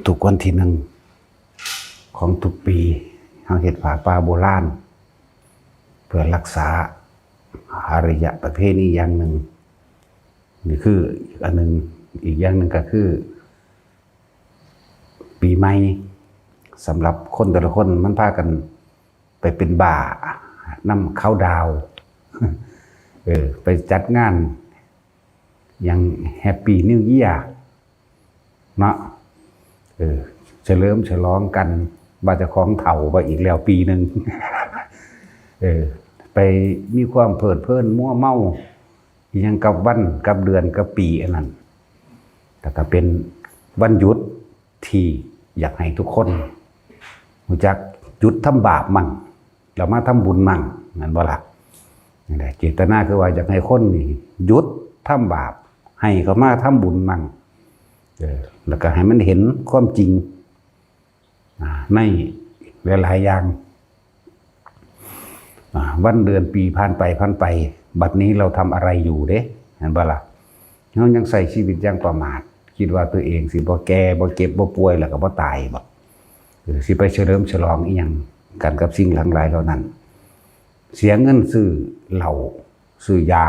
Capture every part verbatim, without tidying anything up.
ทุกวันที่หนึ่งของทุกปี เฮาเฮ็ดผ้าป่าโบราณ เพื่อรักษาอารยประเพณีอย่างหนึ่ง นี่คืออีกอันหนึ่ง อีกอย่างหนึ่งก็คือ ปีใหม่ สำหรับคนแต่ละคนมันพากันไปเป็นบ้านำเขาน์ดาวน์ เออ ไปจัดงานอย่าง Happy New Year เนาะ เออ เฉลิมฉลองกัน ว่าเจ้าของเฒ่าไปอีกแล้วปีหนึ่ง เออ ไปมีความเพลิดเพลินมัวเมา อิหยังกับวันกับเดือนกับปีอันนั้น แล้วก็เป็นวันหยุดที่อยากให้ทุกคนรู้จักหยุดทำบาปมั่ง แล้วมาทำบุญมั่ง แม่นบ่ล่ะ? นั่นแหละ เจตนาคือว่าอยากให้คนนี่หยุดทำบาป ให้เขามาทำบุญมั่ง เออ แล้วก็ให้มันเห็นความจริง อ่า ในหลายๆอย่าง อ่า วันเดือนปีผ่านไปผ่านไป บัดนี้เราทำอะไรอยู่เด้ แม่นบ่ล่ะ? เรายังใช้ชีวิตอย่างประมาท คิดว่าตัวเองสิบ่แก่ บ่เจ็บ บ่ป่วย แล้วก็บ่ตายบ่ เออ สิไปเฉลิมฉลองอิหยังกันกับสิ่งทั้งหลายเหล่านั้น เสียเงินซื้อเหล้า ซื้อยา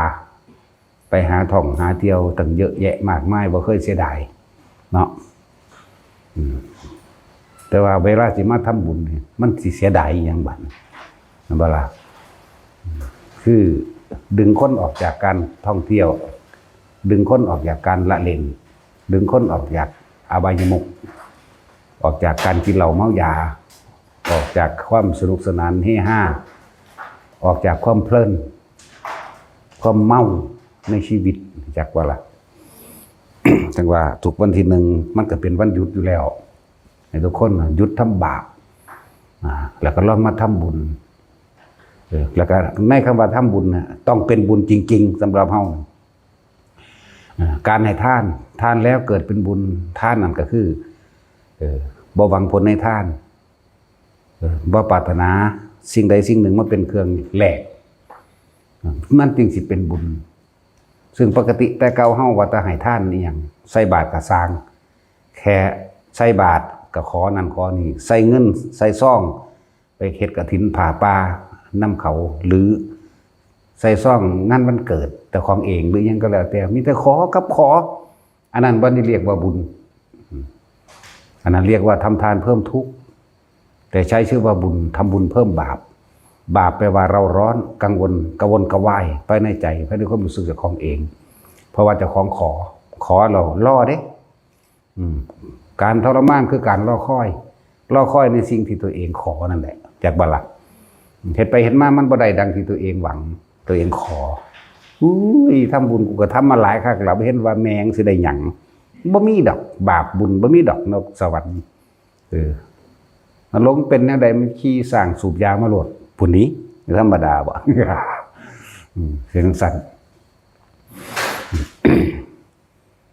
ไปหาท่องหาเที่ยวตั้งเยอะแยะมากมาย บ่เคยเสียดายเนาะ อืม แต่ว่าเวลาสิมาทำบุญนี่ มันสิเสียดายอิหยังบัด แม่นบ่ล่ะ? คือดึงคนออกจากการท่องเที่ยว ดึงคนออกจากการละเล่น ดึงคนออกจากอบายมุข ออกจากการกินเหล้าเมายา ออกจากความสนุกสนานเฮฮา ออกจากความเพลิน ความเมาในชีวิต จักว่าล่ะ จังว่าทุกวันที่หนึ่งมันก็เป็นวันหยุดอยู่แล้ว ให้ทุกคนน่ะหยุดทำบาป อ่า แล้วก็ลองมาทำบุญ เออ แล้วก็ในคำว่าทำบุญน่ะ ต้องเป็นบุญจริงๆ สำหรับเฮา อ่า การให้ทาน ทานแล้วเกิดเป็นบุญ ทานนั่นก็คือ เออ บ่หวังผลในทาน เออ บ่ปรารถนาสิ่งใดสิ่งหนึ่งมาเป็นเครื่องแลก เออ มันจึงสิเป็นบุญ ซึ่งปกติแต่เก่าเฮาว่าแต่ให้ทานอิหยัง ใส่บาตรก็ซ่าง แค่ใส่บาตรก็ขอนั่นขอนี่ ใส่เงิน ใส่ซอง ไปเฮ็ดกฐินผ้าป่านำเขา หรือใส่ซองงานวันเกิดเจ้าของเอง หรือหยังก็แล้วแต่ มีแต่ขอกับขอ อันนั้นบ่ได้เรียกว่าบุญ อันนั้นเรียกว่าทำทานเพิ่มทุกข์ แต่ใช้ชื่อว่าบุญ ทำบุญเพิ่มบาป บาปแปลว่าเร่าร้อน กังวล กระวนกระวาย ภายในใจ ภายในความรู้สึกเจ้าของเอง เพราะว่าเจ้าของขอ ขอแล้วรอเด้ อืม การทรมานคือการรอคอย รอคอยในสิ่งที่ตัวเองขอนั่นแหละ จักบ่ล่ะ? เฮ็ดไปเฮ็ดมามันบ่ได้ดังที่ตัวเองหวัง ตัวเองขอ อุ้ย ทำบุญกูก็ทำมาหลายคักแล้ว บ่เห็นว่าแม่งสิได้หยัง บ่มีดอก บาปบุญบ่มีดอกนรกสวรรค์ เออ นรกเป็นแนวใด มันขี่ช้างสูบยามาโลด ผู้นี้ ธรรมดาบ่ อืม เป็นจั่งซั้น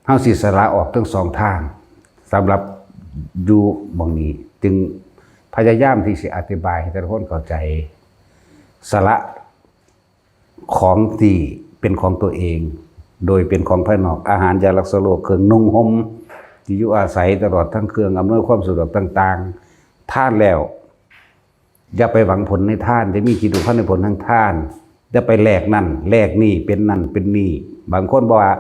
เฮาสิสละออกทั้งสองทาง สำหรับอยู่หม่องนี้ จึงพยายามที่สิอธิบายให้แต่ละคนเข้าใจ สละของที่เป็นของตัวเอง โดยเป็นของภายนอก อาหาร ยารักษาโรค เครื่องนุ่งห่ม ที่อยู่อาศัย ตลอดทั้งเครื่องอำนวยความสะดวกต่างๆ ทานแล้ว อย่าไปหวังผลในทาน อย่ามีจิตผูกพันในผลทางทาน อย่าไปแลกนั่นแลกนี่ เป็นนั่นเป็นนี่ บางคนบอกว่า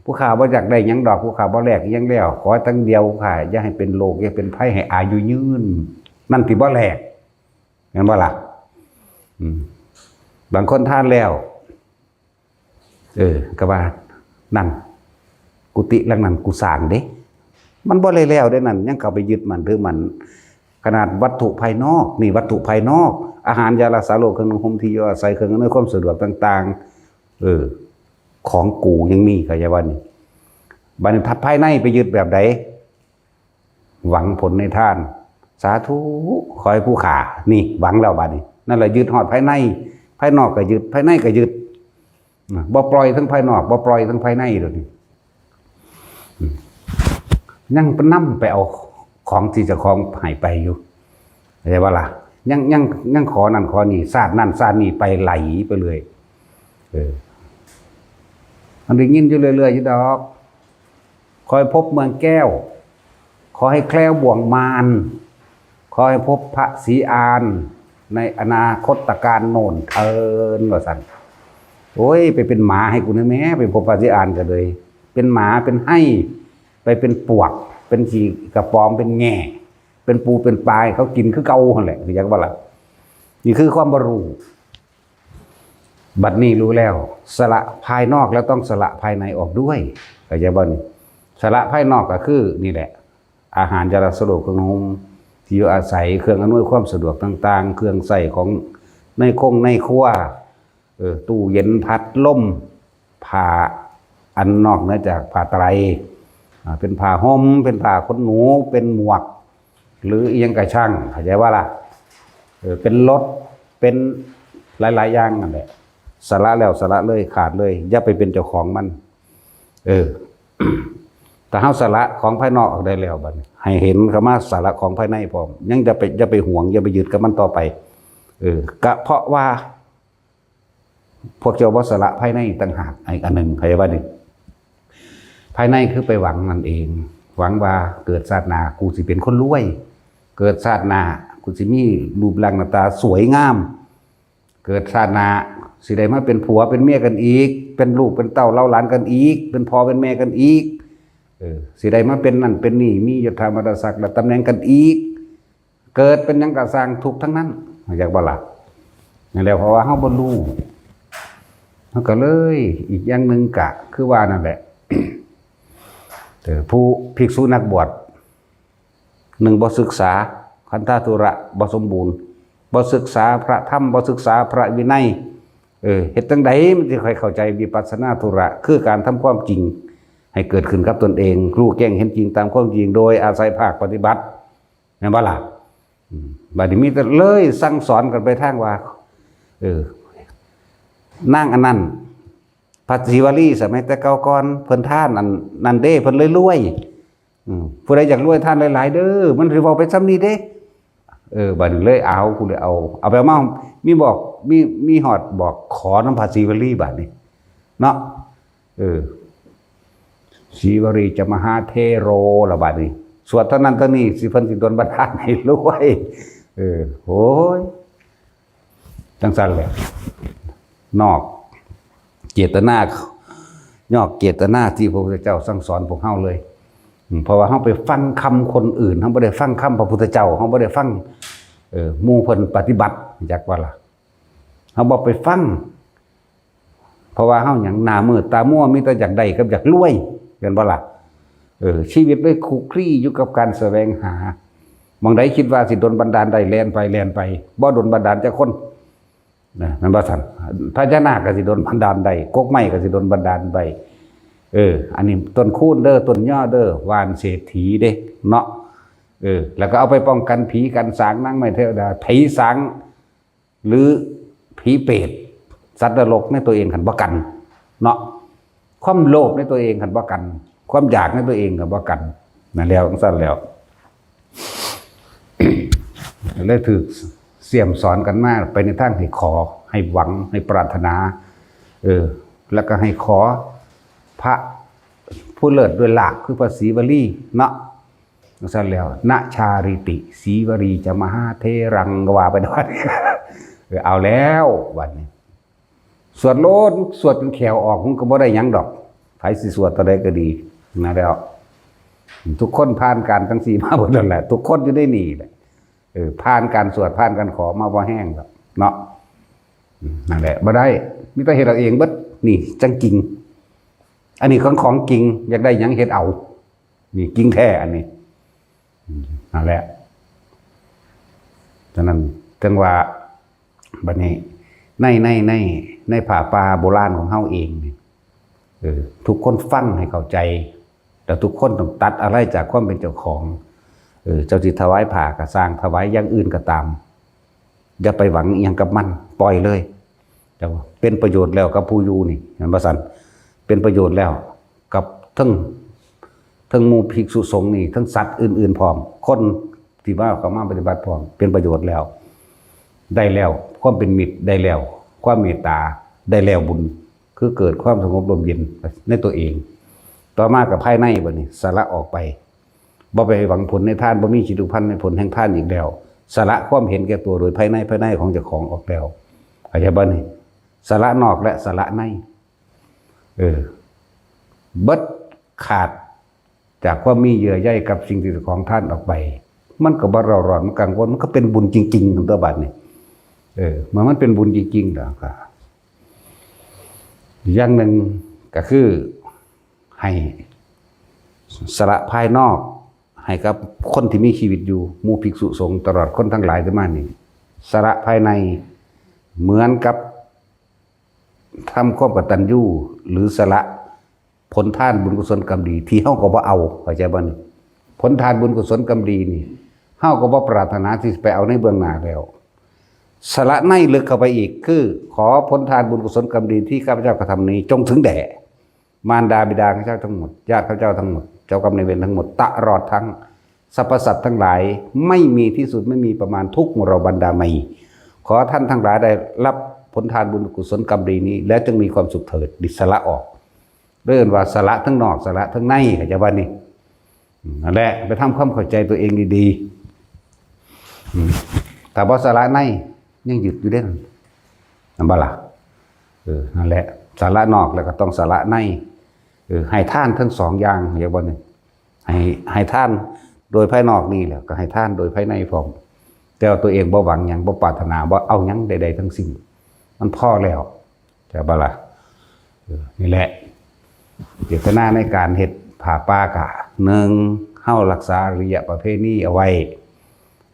ผู้ข้าบ่อยากได้หยังดอก ผู้ข้าบ่แลกอิหยังแล้ว ขอทั้งเดียว ผู้ข้าอย่าให้เป็นโรค อย่าเป็นภัย ให้อายุยืน นั่นที่บ่แลก แม่นบ่ล่ะ? อืม บางคนทานแล้ว เออ ก็ว่า นั่น กุฏิหลังนั้นกูสร้างเด้ มันบ่ได้แล้วเด้นั่น ยังเข้าไปยึดมั่นถือมั่น ขนาดวัตถุภายนอก นี่วัตถุภายนอก อาหาร ยารักษาโรค เครื่องนุ่งห่ม ที่อยู่อาศัย เครื่องอำนวยความสะดวกต่างๆ เออ ของกูยังมี เข้าใจว่านี่ บัดนี้ถ้าภายในไปยึดแบบใด หวังผลในทาน สาธุ ขอให้ผู้ข้า นี่ หวังแล้วบัดนี้ นั่นแหละ ยึดฮอดภายใน ภายนอกก็ยึด ภายในก็ยึด นะ บ่ปล่อยทั้งภายนอก บ่ปล่อยทั้งภายในเดี๋ยวนี้ อืม ยังนำไปเอาของที่เจ้าของให้ไปอยู่ เข้าใจบ่ล่ะ? ยัง ยัง ยังขอนั่นขอนี่ ชาตินั่นชาตินี่ไปไหลไปเรื่อย เออ มันได้ยินอยู่เรื่อยๆ อยู่ดอก คอยพบเมืองแก้ว ขอให้แคล้วบ่วงมาร ขอให้พบพระศรีอานในอนาคตการโน่นเทินว่าซั่น โอ้ย ไปเป็นหมาให้กูแน่แม่ ไปพบพระศรีอานก็เลย เป็นหมาเป็นไฮ่ ไปเป็นปวก เป็นขี้กระป๋อม เป็นแง่ เป็นปูเป็นปลาให้เขากินคือเก่าหั่นแหละ คือจักว่าล่ะ นี่คือความบ่รู้ บัดนี้รู้แล้ว สละภายนอกแล้วต้องสละภายในออกด้วย เข้าใจบ่นี่ สละภายนอกก็คือนี่แหละ อาหาร ยารักษาโรค เครื่องนุ่งห่ม ที่อยู่อาศัย เครื่องอำนวยความสะดวกต่างๆ เครื่องใช้ของในคงในครัว เออ ตู้เย็น พัดลม ผ้า อันนอกเหนือจากผ้าไตร อ่า เป็นผ้าห่ม เป็นผ้าขนหนู เป็นหมวก หรืออิหยังกะช่าง เข้าใจว่าล่ะ เออ เป็นรถ เป็นหลายๆ อย่างนั่นแหละ สละแล้วสละเลย ขาดเลย อย่าไปเป็นเจ้าของมัน เออ ถ้าเฮาสละของภายนอกออกได้แล้วบัดนี้ ให้เห็นคำว่าสละของภายในพร้อม ยังจะไป อย่าไปหวง อย่าไปยึดกับมันต่อไป เออ กะเพราะว่า พวกเจ้าบ่สละภายในต่างหาก อีกอันหนึ่ง เข้าใจบ่นี่ ภายในคือไปหวังนั่นเอง หวังว่าเกิดชาติหน้ากูสิเป็นคนรวย เกิดชาติหน้ากูสิมีรูปร่างหน้าตาสวยงาม เกิดชาติหน้าสิได้มาเป็นผัวเป็นเมียกันอีก เป็นลูกเป็นเต้าเล้าหลานกันอีก เป็นพ่อเป็นแม่กันอีก เออ สิได้มาเป็นนั่นเป็นนี่ มียศถาบรรดาศักดิ์และตำแหน่งกันอีก เกิดเป็นหยังกะซ่าง ทุกข์ทั้งนั้น เข้าใจบ่ล่ะ นั่นแหละ เพราะว่าเฮาบ่รู้ เฮาก็เลย อีกอย่างหนึ่งกะคือว่านั่นแหละ เออ ผู้ภิกษุนักบวช หนึ่ง บ่ศึกษา คันธะทุระบ่สมบูรณ์ บ่ศึกษาพระธรรม บ่ศึกษาพระวินัย เออ เฮ็ดจั่งใดมันสิค่อยเข้าใจวิปัสสนาธุระ คือการทำความจริงให้เกิดขึ้นกับตนเอง รู้แจ้งเห็นจริงตามความจริง โดยอาศัยภาคปฏิบัติ แม่นบ่ล่ะ อืม บัดนี้มีแต่เลยสั่งสอนกันไปทางว่า เออ นางอันนั้น พระศรีวลีสมัยแต่เก่าก่อน เพิ่นทานอันนั้นเด้ เพิ่นเลยรวย อืม ผู้ใดอยากรวยทานหลายๆ เด้อ มันสิเว้าไปส่ำนี้เด้ เออ บัดนี้เลยเอา กูเลยเอา เอาไปมา มีบอก มี มีฮอดบอกขอนำพระศรีวลีบัดนี้ เนาะ เออ ศรีวลีจะมหาเถโรละบัดนี้ สวดเท่านั้นเท่านี้ สิเพิ่นสิดลบันดาลให้รวย เออ โอ้ย จั่งซั่นแหละ นอกเจตนา นอกเจตนาที่พระพุทธเจ้าสั่งสอนพวกเฮาเลย อืม เพราะว่าเฮาไปฟังคำคนอื่น เฮาบ่ได้ฟังคำพระพุทธเจ้า เฮาบ่ได้ฟัง เอ่อ หมู่เพิ่นปฏิบัติ จักว่าล่ะ เฮาบ่ไปฟัง เพราะว่าเฮาหยัง หน้ามืดตามัว มีแต่อยากได้กับอยากรวย แม่นบ่ล่ะ เออ ชีวิตเลยคลุกคลีอยู่กับการแสวงหา หม่องใดคิดว่าสิดลบันดาลได้ แล่นไป แล่นไป บ่ดลบันดาลจักคน นะ แม่นบ่ซั่น พญานาคก็สิดลบันดาลได้ กกไม้ก็สิดลบันดาลได้ เออ อันนี้ต้นคูนเด้อ ต้นยอเด้อ ว่านเศรษฐีเด้ เนาะ เออ แล้วก็เอาไปป้องกันผีกันสาง นางไม้เทวดา ผีสาง หรือผีเปรต สัตว์นรกในตัวเองคันบ่กัน เนาะ ความโลภในตัวเองคันบ่กัน ความอยากในตัวเองคันบ่กัน นั่นแล้ว จั่งซั่นแล้ว เลยถืกเสียมสอนกันมาไปในทางให้ขอ ให้หวัง ให้ปรารถนา เออ แล้วก็ให้ขอพระผู้เลิศด้วยลาภคือพระศรีวลีเนาะ จั่งซั่นแล้ว นะชาริติ ศรีวลีจะมหาเถรัง ก็ว่าไปเนาะ เออ เอาแล้วบัดนี้ สวดโลด สวดจนแขวออก มันก็บ่ได้หยังดอก ไผสิสวดเท่าใดก็ดี นะแล้ว ทุกคนผ่านการจั่งซี้มาเบิดนั่นแหละ ทุกคนอยู่ในนี่แหละ เออ ผ่านการสวด ผ่านการขอมาบ่แห้งดอก เนาะ อืม นั่นแหละ บ่ได้ มีแต่เฮ็ดเอาเองเบิด นี่จั่งจริง อันนี้ของ ของจริง อยากได้หยังเฮ็ดเอา นี่จริงแท้อันนี้ อืม นั่นแหละ ฉะนั้น ถึงว่า บัดนี้ ใน ใน ใน ในผ้าป่าโบราณของเฮาเองนี่ เออ ทุกคนฟังให้เข้าใจ แล้วทุกคนต้องตัดอะไรจากความเป็นเจ้าของ เออ เจ้าสิถวายผ้าก็ซ่าง ถวายอย่างอื่นก็ตาม อย่าไปหวังอิหยังกับมัน ปล่อยเลย แต่ว่าเป็นประโยชน์แล้วกับผู้อยู่นี่ แม่นบ่ซั่น เป็นประโยชน์แล้วกับทั้ง ทั้งหมู่ภิกษุสงฆ์นี่ ทั้งสัตว์อื่นๆพร้อม คนที่มาเข้ามาปฏิบัติพร้อม เป็นประโยชน์แล้ว ได้แล้วความเป็นมิตร ได้แล้วความเมตตา ได้แล้วบุญ คือเกิดความสงบร่มเย็นในตัวเอง ต่อมากับภายในบัดนี้ สละออกไป บ่ไปหวังผลในทาน บ่มีจิตผูกพันในผลแห่งทานอีกแล้ว สละความเห็นแก่ตัวโดยภายใน ภายในของเจ้าของออกแล้ว เข้าใจบ่นี่ สละนอกและสละใน เออ เบิดขาดจากความมีเยื่อใยกับสิ่งที่เจ้าของทานออกไป มันก็บ่เร่าร้อน มันกังวล มันก็เป็นบุญจริงๆ ของตัวบาดนี่ เออ เมื่อมันเป็นบุญจริงๆ แล้วก็ อย่างหนึ่งก็คือให้สละภายนอก ให้กับคนที่มีชีวิตอยู่ หมู่ภิกษุสงฆ์ ตลอดคนทั้งหลายที่มานี่ สละภายใน เหมือนกับทำความกตัญญู หรือสละผลทานบุญกุศลกรรมดี ที่เฮาก็บ่เอา เข้าใจบ่นี่ ผลทานบุญกุศลกรรมดีนี่ เฮาก็บ่ปรารถนาที่สิไปเอาในเบื้องหน้าแล้ว สละในลึกเข้าไปอีก คือขอผลทานบุญกุศลกรรมดีที่ข้าพเจ้ากระทำนี้จงถึงแด่มารดาบิดาข้าพเจ้าทั้งหมด ญาติข้าพเจ้าทั้งหมด เจ้ากรรมนายเวรทั้งหมด ตลอดทั้งสรรพสัตว์ทั้งหลาย ไม่มีที่สุด ไม่มีประมาณ ทุกหมู่เหล่าบรรดาไม่ ขอท่านทั้งหลายได้รับผลทานบุญกุศลกรรมดีนี้ แล้วจงมีความสุขเถิด นี่สละออก เรียกว่าสละทั้งนอก สละทั้งใน เข้าใจบ่นี่ อืม นั่นแหละ ไปทำความเข้าใจตัวเองดีๆ อืม ถ้าบ่สละใน ยังยึดอยู่เด้ นั่นบ่ล่ะ เออ นั่นแหละ สละนอกแล้วก็ต้องสละใน เออ ให้ทานทั้งสองอย่าง เข้าใจบ่นี่ ให้ ให้ทานโดยภายนอกนี่แหละ ก็ให้ทานโดยภายในพร้อม แต่ว่าตัวเองบ่หวังหยัง บ่ปรารถนา บ่เอาหยังใดๆ ทั้งสิ้น มันพอแล้ว เข้าใจบ่ล่ะ เออ นี่แหละ เจตนาในการเฮ็ดผ้าป่าก็ หนึ่ง เฮารักษาอาริยประเพณีเอาไว้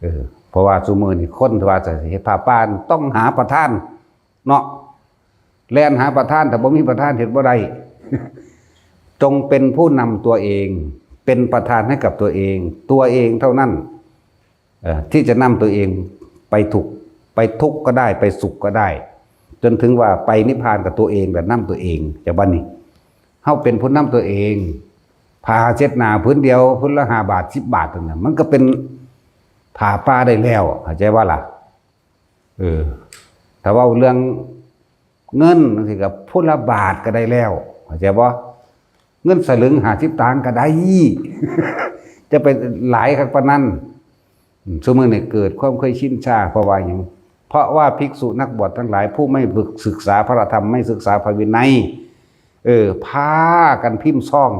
เออ เพราะว่าซุมื้อนี้คนที่ว่าจะเฮ็ดผ้าป่าต้องหาประธานเนาะ แล่นหาประธาน ถ้าบ่มีประธานเฮ็ดบ่ได้ จงเป็นผู้นำตัวเอง เป็นประธานให้กับตัวเอง ตัวเองเท่านั้น เอ่อ ที่จะนำตัวเองไปถูก ไปทุกข์ก็ได้ ไปสุขก็ได้ จนถึงว่าไปนิพพานกับตัวเอง และนำตัวเอง จากบัดนี้ เฮาเป็นผู้นำตัวเอง ผ้าเช็ดหน้าผืนเดียว ผืนละห้าบาท สิบบาทนั่นน่ะ มันก็เป็นผ้าป่าได้แล้ว เข้าใจบ่ล่ะ เออ ถ้าเว้าเรื่องเงินจังซี้ก็ ผู้ละบาทก็ได้แล้ว เข้าใจบ่ เงินสลึงห้าสิบตังค์ก็ได้ จะไปหลายคักปานนั้น อืม ซุมื้อนี้เกิดความเคยชินชา เพราะว่าหยัง เพราะว่าภิกษุนักบวชทั้งหลาย ผู้ไม่ศึกษาพระธรรม ไม่ศึกษาพระวินัย เออ พากันพิมพ์ซอง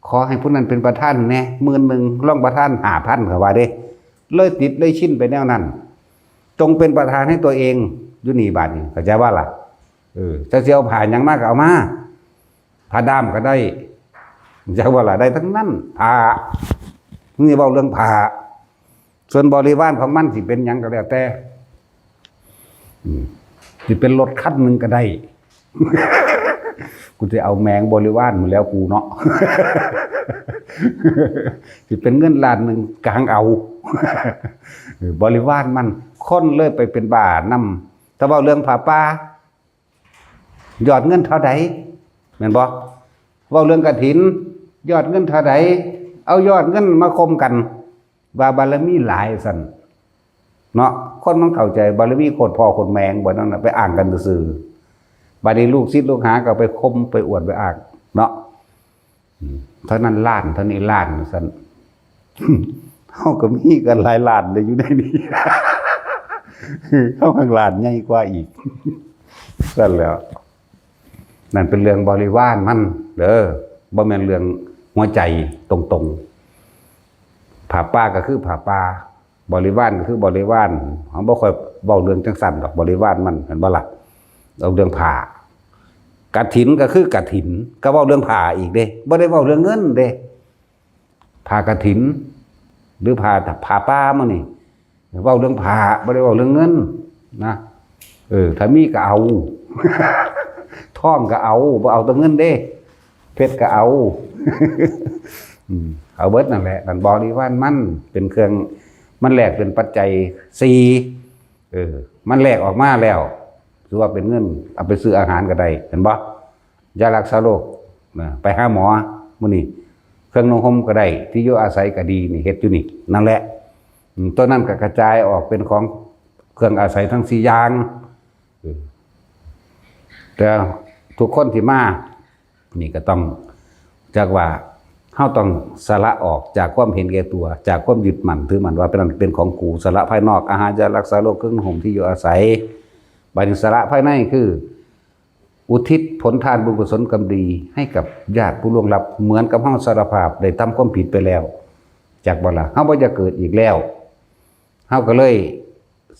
ขอให้ผู้นั้นเป็นประธานแหน่ หมื่นหนึ่ง รองประธานห้าพัน เขาว่าเด้ เลยติดเลยชินไปแนวนั้น จงเป็นประธานให้ตัวเอง อยู่นี่บาดนี้ เข้าใจบ่ล่ะ เออ เจ้าสิเอาผ้าหยังมาก็เอามา ผ้าด้ามก็ได้ จักว่าล่ะ ได้ทั้งนั้น ผ้า นี่เว้าเรื่องผ้า ส่วนบริวารของมันสิเป็นหยังก็แล้วแต่ อืม สิเป็นรถคันหนึ่งก็ได้ กูจะเอาแมงบริวารหมดแล้วกูเนาะ สิเป็นเงินล้านหนึ่งกางเอา บริวารมัน คนเลยไปเป็นบ้านำ แต่เว้าเรื่องผ้าป่า ยอดเงินเท่าใด แม่นบ่ เว้าเรื่องกฐิน ยอดเงินเท่าใด เอายอดเงินมาคมกัน ว่าบารมีหลายซั่น เนาะ คนมันเข้าใจบารมีโคตรพ่อโคตรแม่ง บ่นั่นน่ะ ไปอ้างกันซื่อๆ บัดนี้ลูกศิษย์ลูกหาก็ไปคมไปอวดไปอ้าง เนาะ อืม เท่านั้นล้าน เท่านี้ล้านซั่น เฮาก็มีกันหลายล้านเลยอยู่ในนี้ เฮาข้างล้านใหญ่กว่าอีก ซั่นแหล้ว นั่นเป็นเรื่องบริวารมันเด้อ บ่แม่นเรื่องหัวใจตรงๆ ผ้าป่าก็คือผ้าป่า บริวารก็คือบริวาร เฮาบ่ค่อยเว้าเรื่องจังซั่นดอก บริวารมัน เห็นบ่ล่ะ เอาเรื่องผ้า กฐินก็คือกฐิน ก็เว้าเรื่องผ้าอีกเด้ บ่ได้เว้าเรื่องเงินเด้ ผ้ากฐิน หรือผ้า ผ้าป่ามื้อนี้ เว้าเรื่องผ้า บ่ได้เว้าเรื่องเงินนะ เออ ถ้ามีก็เอา ทองก็เอา บ่เอาแต่เงินเด้ เพชรก็เอา อืม เอาเบิดนั่นแหละ นั่นบริวารมันเป็นเครื่อง มันแลกเป็นปัจจัยสี่ เออ มันแลกออกมาแล้ว ถือว่าเป็นเงิน เอาไปซื้ออาหารก็ได้ เห็นบ่ ยารักษาโรคนะ ไปหาหมอมื้อนี้ เครื่องนุ่งห่มก็ได้ ที่อยู่อาศัยก็ดี นี่เฮ็ดอยู่นี่ นั่นแหละ อืม ตัวนั้นก็กระจายออกเป็นของเครื่องอาศัยทั้งสี่อย่าง เออ แต่ทุกคนที่มา นี่ก็ต้องจักว่า เฮาต้องสละออกจากความเห็นแก่ตัว จากความยึดมั่นถือมั่นว่าเป็นนั้นเป็นของกู สละภายนอก อาหาร ยารักษาโรค เครื่องนุ่งห่ม ที่อยู่อาศัย บาดนี้สละภายในคือ อุทิศผลทานบุญกุศลกรรมดีให้กับญาติผู้ล่วงลับ เหมือนกับเฮาสารภาพได้ทำความผิดไปแล้ว จักบ่ล่ะ เฮาบ่อยากเกิดอีกแล้ว เฮาก็เลย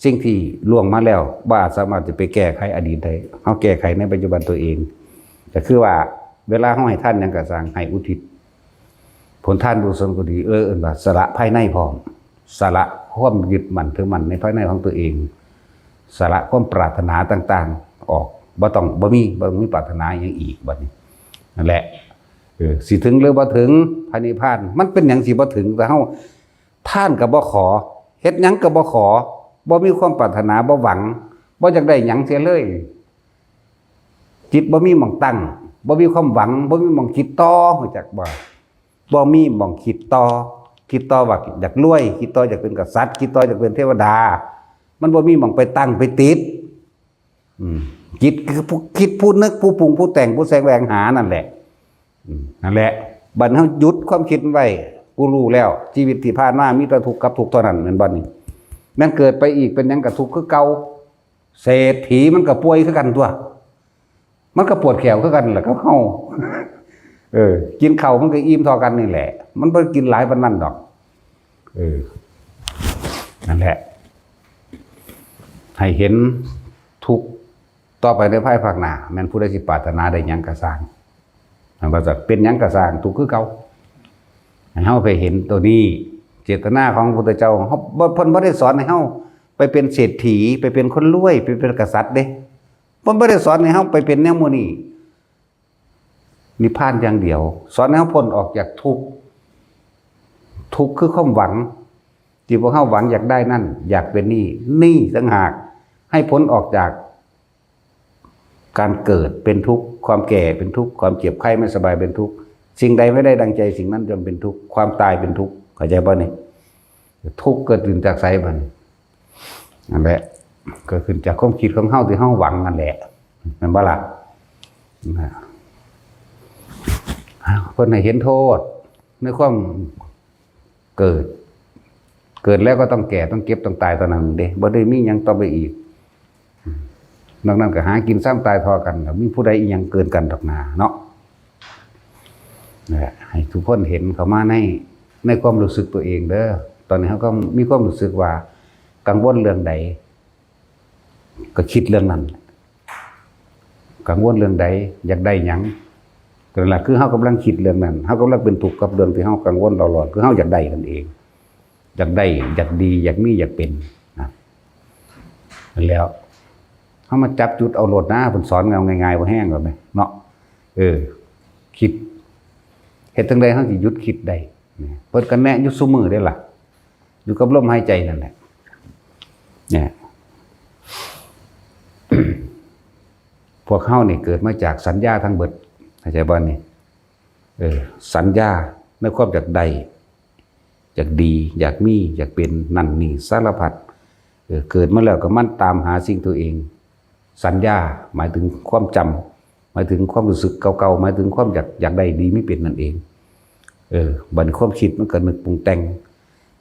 สิ่งที่ล่วงมาแล้วบ่สามารถจะไปแก้ไขอดีตได้ เฮาแก้ไขในปัจจุบันตัวเอง ก็คือว่าเวลาเฮาให้ทานหยังก็ซ่าง ให้อุทิศผลทานบุญกุศลก็ดี เออ เอิ้นว่าสละภายในพร้อม สละความยึดมั่นถือมั่นในภายในของตัวเอง สละความปรารถนาต่างๆ ออก บ่ต้อง บ่มี บ่ต้องมีปรารถนาหยังอีกบัดนี้ นั่นแหละ เออ สิถึงหรือบ่ถึงพระนิพพาน มันเป็นหยังสิบ่ถึง แต่เฮา ทานก็บ่ขอ เฮ็ดหยังก็บ่ขอ บ่มีความปรารถนา บ่หวัง บ่อยากได้หยังเสียเลย จิตบ่มีหม่องตั้ง บ่มีความหวัง บ่มีหม่องคิดต่อ รู้จักบ่ บ่มีหม่องคิดต่อ คิดต่อว่าอยากรวย คิดต่ออยากเป็นกษัตริย์ คิดต่ออยากเป็นเทวดา มันบ่มีหม่องไปตั้งไปติด อืม จิตคือผู้คิด ผู้นึก ผู้ปรุง ผู้แต่ง ผู้แสวงหานั่นแหละ อืม นั่นแหละ บัดเฮาหยุดความคิดไว้ กูรู้แล้ว ชีวิตที่ผ่านมามีแต่ทุกข์กับทุกข์เท่านั้น แม่นบ่นี่ แม่นเกิดไปอีกเป็นหยังก็ทุกข์คือเก่า เศรษฐีมันก็ป่วยคือกันตั๊ว มันก็ปวดแข้วคือกันแหละกับเฮา เออ กินข้าวมันก็อิ่มเท่ากันนี่แหละ มันบ่ได้กินหลายปานนั้นดอก เออ นั่นแหละ ให้เห็นทุกข์ต่อไปในภายภาคหน้า แม่นผู้ใดสิปรารถนาได้หยังก็ซ่าง มันว่าจะเป็นหยังก็ซ่าง ทุกข์คือเก่า ให้เฮาไปเห็นตัวนี้ เจตนาของพระพุทธเจ้า เฮาบ่ เพิ่นบ่ได้สอนให้เฮาไปเป็นเศรษฐี ไปเป็นคนรวย ไปเป็นกษัตริย์เด้ เพิ่นบ่ได้สอนให้เฮาไปเป็นแนวหมู่นี้ นิพพานอย่างเดียว สอนให้เฮาพ้นออกจากทุกข์ ทุกข์คือความหวัง ที่พวกเฮาหวังอยากได้นั่น อยากเป็นนี่ นี่ต่างหาก ให้พ้นออกจาก การเกิดเป็นทุกข์ ความแก่เป็นทุกข์ ความเจ็บไข้ไม่สบายเป็นทุกข์ สิ่งใดไม่ได้ดังใจ สิ่งนั้นย่อมเป็นทุกข์ ความตายเป็นทุกข์ เข้าใจบ่นี่ ทุกข์เกิดขึ้นจากไสบัดนี้ นั่นแหละ เกิดขึ้นจากความคิดของเฮาที่เฮาหวังนั่นแหละ แม่นบ่ล่ะ นะ เพิ่นให้เห็นโทษในความเกิด เกิดแล้วก็ต้องแก่ ต้องเจ็บ ต้องตายเท่านั้นเด้ บ่ได้มีหยังต่อไปอีก นอกนั้นก็หากินซ้ำตายทอกัน แล้วมีผู้ใดอีหยังเกินกันดอกนาเนาะ นั่นแหละ ให้ทุกคนเห็นเข้ามาใน ในความรู้สึกตัวเองเด้อ ตอนนี้เฮาก็มีความรู้สึกว่ากังวลเรื่องใด ก็คิดเรื่องนั้น กังวลเรื่องใด อยากได้หยัง ก็นั่นล่ะ คือเฮากำลังคิดเรื่องนั้น เฮากำลังเป็นทุกข์กับเรื่องที่เฮากังวลเร่าร้อน คือเฮาอยากได้นั่นเอง อยากได้ อยากดี อยากมี อยากเป็น นะ นั่นแหล้ว เฮามาจับจุดเอาโลดนะ เพิ่นสอนเอาง่ายๆ บ่แฮงดอกแหม เนาะ เออ คิด เฮ็ดจั่งใดเฮาสิหยุดคิดได้ เพิ่นก็แนะอยู่ซุมื้อเด้ล่ะ อยู่กับลมหายใจนั่นแหละ เนี่ย พวกเฮานี่เกิดมาจากสัญญาทั้งเบิด เข้าใจบ่นี่ เออ สัญญาในความอยากได้ อยากดี อยากมี อยากเป็น นั่นนี่สารพัด เออ เกิดมาแล้วก็มันตามหาสิ่งตัวเอง สัญญาหมายถึงความจำ หมายถึงความรู้สึกเก่าๆ หมายถึงความอยาก อยากได้ดีมีเป็นนั่นเอง เออ บัดนี้ความคิดมันก็นึกปรุงแต่ง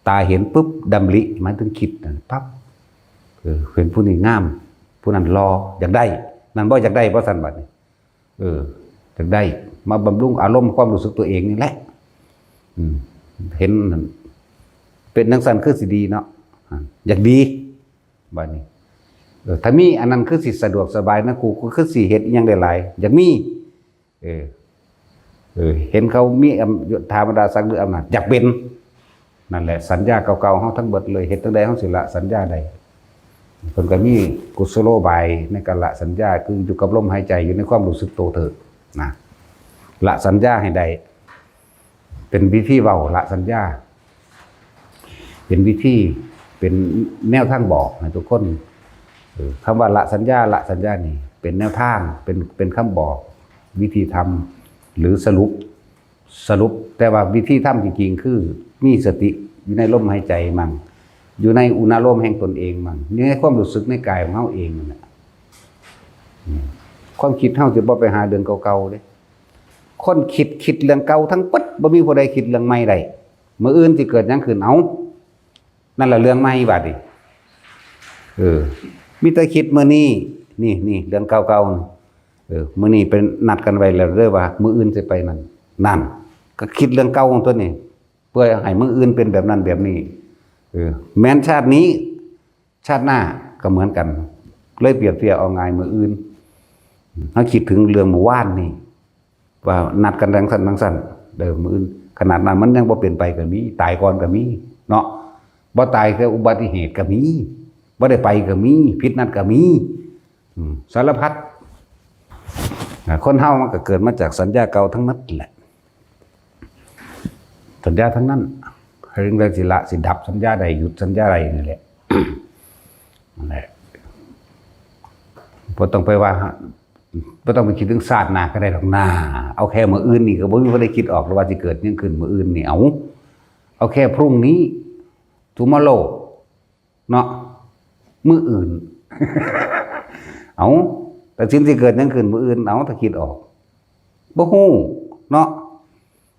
ตาเห็นปุ๊บ ดำริ หมายถึงคิดนั่นปั๊บ เออ เห็นผู้นี้งาม ผู้นั้นหล่อ อยากได้ นั่นบ่อยากได้บ่ซั่นบัดนี้ เออ อยากได้ มาบำรุงอารมณ์ความรู้สึกตัวเองนี่แหละ อืม เห็นนั่น เป็นจั่งซั่นคือสิดีเนาะ อ่า อยากดี บัดนี้ เออ ถ้ามีอันนั้นคือสิสะดวกสบายนะ กู กูคือสิเฮ็ดอิหยังได้หลาย อยากมี เออ เออ เห็นเขามีอำ ยศถาบรรดาศักดิ์หรืออำนาจ อยากเป็น นั่นแหละ สัญญาเก่าๆ เฮาทั้งเบิดเลย เฮ็ดจั่งใดเฮาสิละสัญญาได้ เพิ่นก็มีกุศโลบายในการละสัญญา คืออยู่กับลมหายใจ อยู่ในความรู้สึกโตเถิดนะ ละสัญญาให้ได้ เป็นวิธีเว้าละสัญญา เป็นวิธี เป็นแนวทางบอกให้ทุกคน เออ คำว่าละสัญญา ละสัญญานี่ เป็นแนวทาง เป็น เป็นคำบอก วิธีทำ หรือสรุป สรุป แต่ว่าวิธีทำจริงๆ คือมีสติอยู่ในลมหายใจมั่ง อยู่ในอุณาโลมแห่งตนเองมั่ง อยู่ในความรู้สึกในกายของเฮาเองนั่นแหละ อืม ความคิดเฮาสิบ่ไปหาเรื่องเก่าๆ เด้ คนคิด คิดเรื่องเก่าทั้งเบิด บ่มีผู้ใดคิดเรื่องใหม่ได้ มื้ออื่นสิเกิดหยังขึ้น เอ้า นั่นล่ะเรื่องใหม่บาดนี้ เออ มีแต่คิดมื้อนี้ นี่ นี่ เรื่องเก่าๆ นี่ เออ มื้อนี้เป็นนัดกันไว้แล้วเด้อว่า มื้ออื่นสิไปนั่น นั่น ก็คิดเรื่องเก่าของตัวนี้ เพื่อให้มื้ออื่นเป็นแบบนั้นแบบนี้ เออ แม้นชาตินี้ ชาติหน้าก็เหมือนกัน เลยเปรียบเทียบเอาง่ายมื้ออื่น เฮาคิดถึงเรื่องมื้อวานนี่ ว่านัดกันจั่งซั้นจั่งซั้น เด้อ มื้ออื่น ขนาดนั้นมันยังบ่เป็นไปก็มี ตายก่อนก็มี เนาะ บ่ตายแต่อุบัติเหตุก็มี บ่ได้ไปก็มี ผิดนัดก็มี อืม สารพัด อ่า คนเฮามันก็เกิดมาจากสัญญาเก่าทั้งนั้นแหละ สัญญาทั้งนั้น เรื่องใดสิละสิดับ สัญญาใดหยุด สัญญาใดนี่แหละ นั่นแหละ บ่ต้องไปว่า บ่ต้องไปคิดถึงชาติหน้าก็ได้ดอกนา เอาแค่มื้ออื่นนี่ก็บ่มีผู้ใดคิดออกแล้วว่าสิเกิดหยังขึ้นมื้ออื่นนี่ เอา เอาแค่พรุ่งนี้ tomorrow เนาะ มื้ออื่น เอา ตัดสินสิเกิดหยังขึ้นมื้ออื่น เอา ถ้าคิดออก บ่ฮู้ เนาะ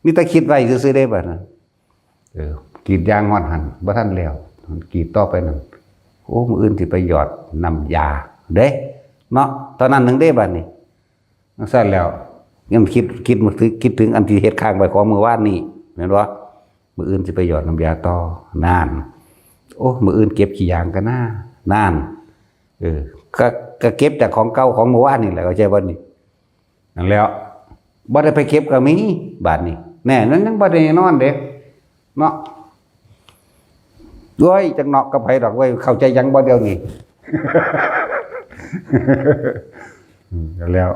มีแต่คิดไว้ซื่อๆ เด้บัดนั้น เออ กรีดยางฮอดหั่น บ่ทันแล้ว กรีดต่อไปนั่น โอ้ มื้ออื่นสิไปหยอดน้ำยา เด้ เนาะ เท่านั้นหนึ่งเด้บัดนี้ จั่งซั้นแล้ว ยังคิด คิดมาถึง คิดถึงอันที่เฮ็ดค้างไว้ของมื้อวานนี้ แม่นบ่ มื้ออื่นสิไปหยอดน้ำยาต่อ นั่น โอ้ มื้ออื่นเก็บขี้ยางกันนะ นั่น เออ ก็ ก็เก็บจากของเก่าของมื้อวานนี่แหละ เข้าใจบ่นี่ นั่นแหล้ว บ่ได้ไปเก็บก็มี บาดนี้ แน่ นั่นยังบ่ได้นอนเด้ เนาะ โอ้ย จักเนาะกับไผดอกเว้ย เข้าใจหยังบ่เดี๋ยวนี้ อืม แล้ว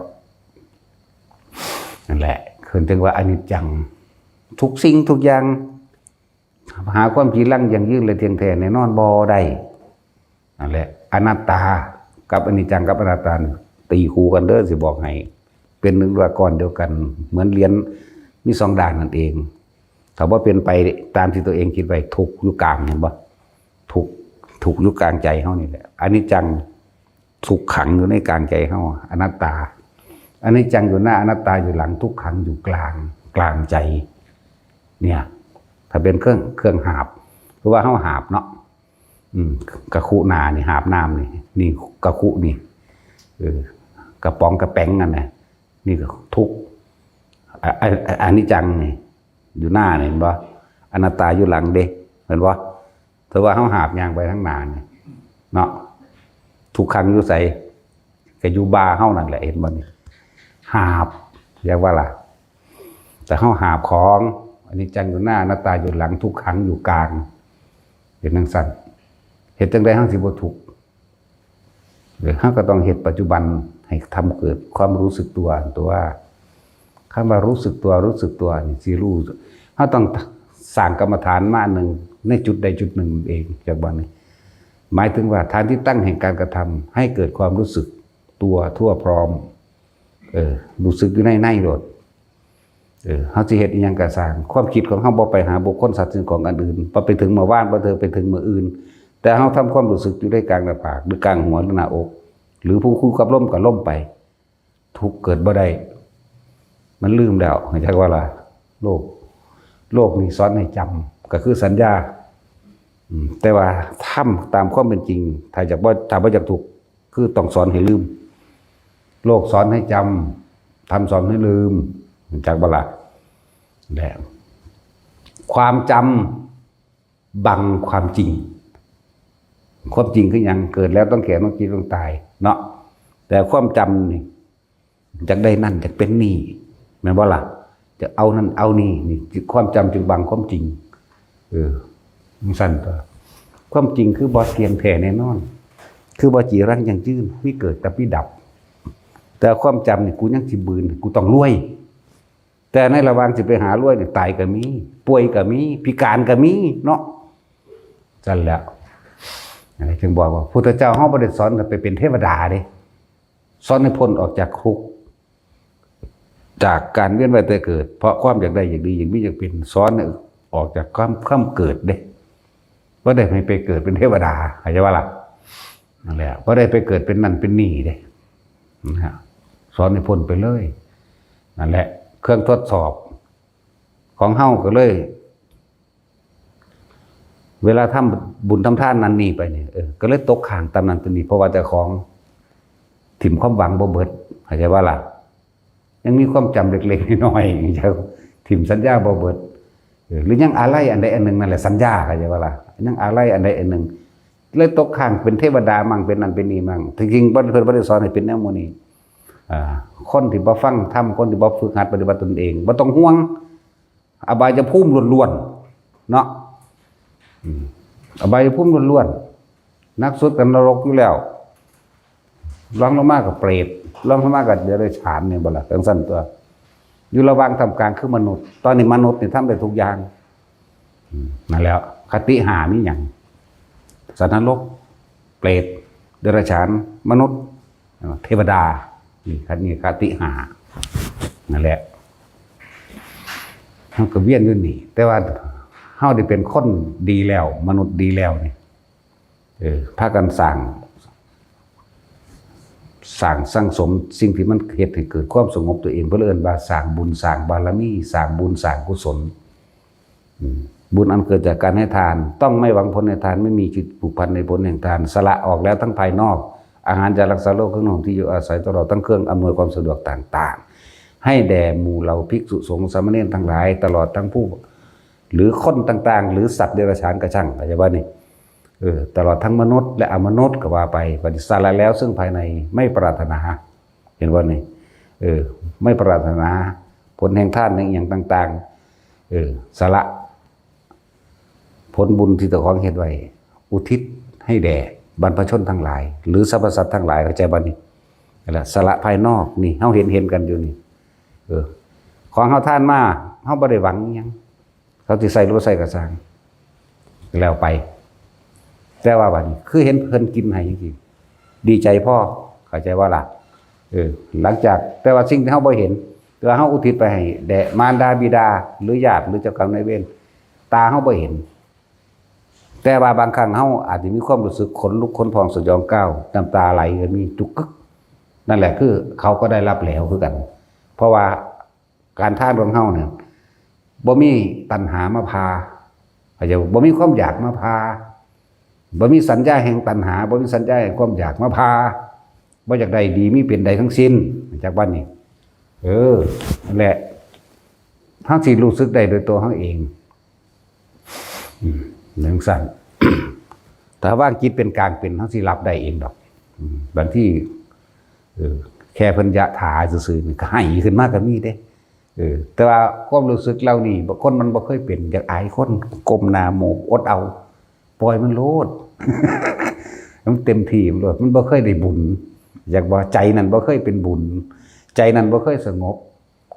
นั่นแหละ เพิ่นถึงว่าอนิจจัง ทุกสิ่งทุกอย่าง หาความจีรังยั่งยืนและเที่ยงแท้แน่นอนบ่ได้ นั่นแหละ อนัตตากับอนิจจังกับอนัตตานี่ตีคู่กันเด้อ สิบอกให้ เป็นหนึ่งเดียวก้อนเดียวกัน เหมือนเหรียญมีสองด้านนั่นเอง ถ้าบ่เป็นไปตามที่ตัวเองคิดไว้ ทุกข์อยู่กลาง เห็นบ่ ทุกข์ ทุกข์อยู่กลางใจเฮานี่แหละ อนิจจัง ทุกข์ขังอยู่ในกลางใจเฮา อนัตตา อนิจจังอยู่หน้า อนัตตาอยู่หลัง ทุกขังอยู่กลาง กลางใจ เนี่ย ถ้าเป็นเครื่อง เครื่องหาบ คือว่าเฮาหาบเนาะ อืม กะคุหน้านี่ หาบน้ำนี่ นี่กะคุนี่ เออ กระป๋องกระแป๋งนั่นน่ะ นี่ก็ทุกข์ อะ อะ อะ อนิจจังนี่ อยู่หน้านี่ เห็นบ่ อนัตตาอยู่หลังเด้ เห็นบ่ ถือว่าเฮาหาบย่างไปทางหน้านี่ เนาะ ทุกขังอยู่ไส ก็อยู่บ่าเฮานั่นแหละ เห็นบ่นี่ หาบ เรียกว่าล่ะ แต่เฮาหาบของ อนิจจังอยู่หน้า อนัตตาอยู่หลัง ทุกขังอยู่กลาง เป็นจั่งซั้น เฮ็ดจั่งใดเฮาสิบ่ทุกข์ เออ เฮาก็ต้องเฮ็ดปัจจุบันให้ทำเกิดความรู้สึกตัว ตัว คำว่ารู้สึกตัว รู้สึกตัวนี่สิรู้ เฮาต้องสร้างกรรมฐานมาอันหนึ่ง ในจุดใดจุดหนึ่งเอง จากบัดนี้ หมายถึงว่าฐานที่ตั้งแห่งการกระทำให้เกิดความรู้สึกตัวทั่วพร้อม เออ รู้สึกอยู่ในในโลด เออ เฮาสิเฮ็ดอิหยังก็ซ่าง ความคิดของเฮาบ่ไปหาบุคคลสัตว์สิ่งของอันอื่น บ่ไปถึงมื้อวาน บ่ไปถึงมื้ออื่น แต่เฮาทำความรู้สึกอยู่ในกลางหน้าผาก หรือกลางหัว หรือหน้าอก หรือผู้คู่กับลมก็ลมไป ทุกข์เกิดบ่ได้ มันลืมแล้ว เข้าใจว่าล่ะ โลก โลกนี่สอนให้จำ ก็คือสัญญา อืม แต่ว่าทำตามความเป็นจริง ถ้าอยากบ่ ถ้าบ่อยากทุกข์ คือต้องสอนให้ลืม โลกสอนให้จำ ธรรมสอนให้ลืม รู้จักบ่ล่ะ และ ความจำบังความจริง ความจริงคือหยัง เกิดแล้วต้องแก่ ต้องเจ็บ ต้องตาย เนาะ แต่ความจำนี่ อยากได้นั่น อยากเป็นนี่ แม่นบ่ล่ะ จะเอานั่นเอานี่ นี่ ความจำจึงบังความจริง เออ จั่งซั้นตั๊ว ความจริงคือบ่เที่ยงแท้แน่นอน คือบ่จีรังยั่งยืน มีเกิดกับมีดับ แต่ความจำนี่ กูยังสิบืน กูต้องรวย แต่ในระหว่างสิไปหารวยนี่ ตายก็มี ป่วยก็มี พิการก็มี เนาะ จั่งซั้นแหละ อันนี้จึงบอกว่า พุทธเจ้าเฮาบ่ได้สอนให้ไปเป็นเทวดาเด้ สอนให้พ้นออกจากทุกข์ จากการเวียนว่ายตายเกิด เพราะความอยากได้อยากดีอยากมีอยากเป็น สอนให้ออกจากความ ความเกิดเด้ บ่ได้ให้ไปเกิดเป็นเทวดา เข้าใจบ่ล่ะ นั่นแหละ บ่ได้ไปเกิดเป็นนั่นเป็นนี่เด้ นะฮะ สอนให้พ้นไปเลย นั่นแหละ เครื่องทดสอบของเฮาก็เลย เวลาทำบุญทำทานนั่นนี่ไปเนี่ย เออ ก็เลยตกค้างตามนั้นตัวนี้ เพราะว่าเจ้าของถิ่มความหวังบ่เบิด เข้าใจว่าล่ะ ยังมีความจำเล็กๆน้อยๆ ยังถิ่มสัญญาบ่เบิด เออ หรือยังอาลัยอันใดอันหนึ่งนั่นแหละ สัญญา เข้าใจว่าล่ะ ยังอาลัยอันใดอันหนึ่ง เลยตกค้างเป็นเทวดามั่ง เป็นนั่นเป็นนี่มั่ง ที่จริงเพิ่นบ่ได้สอนให้เป็นแนวหมู่นี้ อ่า คนที่บ่ฟังธรรม คนที่บ่ฝึกหัดปฏิบัติตนเอง บ่ต้องห่วง อบายภูมิล้วนๆ เนาะ อืม อบายภูมิล้วนๆ หนักสุดก็นรกอยู่แล้ว รองลงมาก็เปรต รองลงมาก็เดรัจฉานนี่บ่ล่ะ จั่งซั้นตัว อยู่ระหว่างท่ามกลางคือมนุษย์ ตอนนี้มนุษย์นี่ทำได้ทุกอย่าง อืม นั่นแหละ คติห้ามีหยัง สัตว์นรก เปรต เดรัจฉาน มนุษย์ เทวดา นี่คติ นี่คติห้า นั่นแหละ เฮาก็เวียนอยู่นี่ แต่ว่าเฮาได้เป็นคนดีแล้ว มนุษย์ดีแล้วนี่ เออ พากันสร้าง สร้างสั่งสมสิ่งที่มันเฮ็ดให้เกิดความสงบตัวเอง เพิ่นเอิ้นว่าสร้างบุญ สร้างบารมี สร้างบุญ สร้างกุศล อืม บุญอันเกิดจากการให้ทาน ต้องไม่หวังผลในทาน ไม่มีจิตผูกพันในผลแห่งทาน สละออกแล้วทั้งภายนอก อาหาร ยารักษาโรค เครื่องนุ่งห่ม ที่อยู่อาศัย ตลอดทั้งเครื่องอำนวยความสะดวกต่างๆ ให้แด่หมู่เหล่าภิกษุสงฆ์สามเณรทั้งหลาย ตลอดทั้งผู้ หรือคนต่างๆ หรือสัตว์เดรัจฉานก็ช่าง เข้าใจบ่นี่ เออ ตลอดทั้งมนุษย์และอมนุษย์ก็ว่าไป บัดนี้สละแล้วซึ่งภายใน ไม่ปรารถนา เห็นบ่นี่ เออ ไม่ปรารถนาผลแห่งทานแห่งอิหยังต่างๆ เออ สละผลบุญที่เจ้าของเฮ็ดไว้ อุทิศให้แด่บรรพชนทั้งหลาย หรือสรรพสัตว์ทั้งหลาย เข้าใจบ่นี่ นั่นแหละ สละภายนอกนี่ เฮาเห็น เห็นกันอยู่นี่ เออ ของเฮาทานมา เฮาบ่ได้หวังอิหยัง เขาสิใส่หรือบ่ใส่ก็ช่าง แล้วไป แต่ว่าบัดนี้คือเห็นเพิ่นกินให้จังซี่ ดีใจพอ เข้าใจบ่ล่ะ เออ หลังจาก แต่ว่าสิ่งที่เฮาบ่เห็น แต่ว่าเฮาอุทิศไปให้แด่มารดาบิดา หรือญาติ หรือเจ้ากรรมนายเวร ตาเฮาบ่เห็น แต่ว่าบางครั้งเฮาอาจจะมีความรู้สึกขนลุกขนพองสยองกร้าว น้ำตาไหลก็มี จุกกึก นั่นแหละคือเขาก็ได้รับแล้วคือกัน เพราะว่า การทานของเฮาเนี่ย บ่มีตัณหามาพา เข้าใจบ่ บ่มีความอยากมาพา บ่มีสัญญาแห่งตัณหา บ่มีสัญญาแห่งความอยากมาพา บ่อยากได้ดีมีเป็นใดทั้งสิ้น จากบัดนี้ เออ นั่นแหละ เฮาสิรู้สึกได้โดยตัวเฮาเอง อืม จั่งซั้น ถ้าวางจิตเป็นกลางเป็น เฮาสิรับได้เองดอก อืม บางที เออ แค่เพิ่นยะถาซื่อๆนี่ก็ไห้ขึ้นมาก็มีเด้ เออ แต่ว่าความรู้สึกเหล่านี้ บางคนมันบ่เคยเป็น อยากอายคน ก้มหน้าโมก อดเอา ปล่อยมันโลด มันเต็มที่มันโลด มันบ่เคยได้บุญ อยากว่าใจนั่นบ่เคยเป็นบุญ ใจนั่นบ่เคยสงบ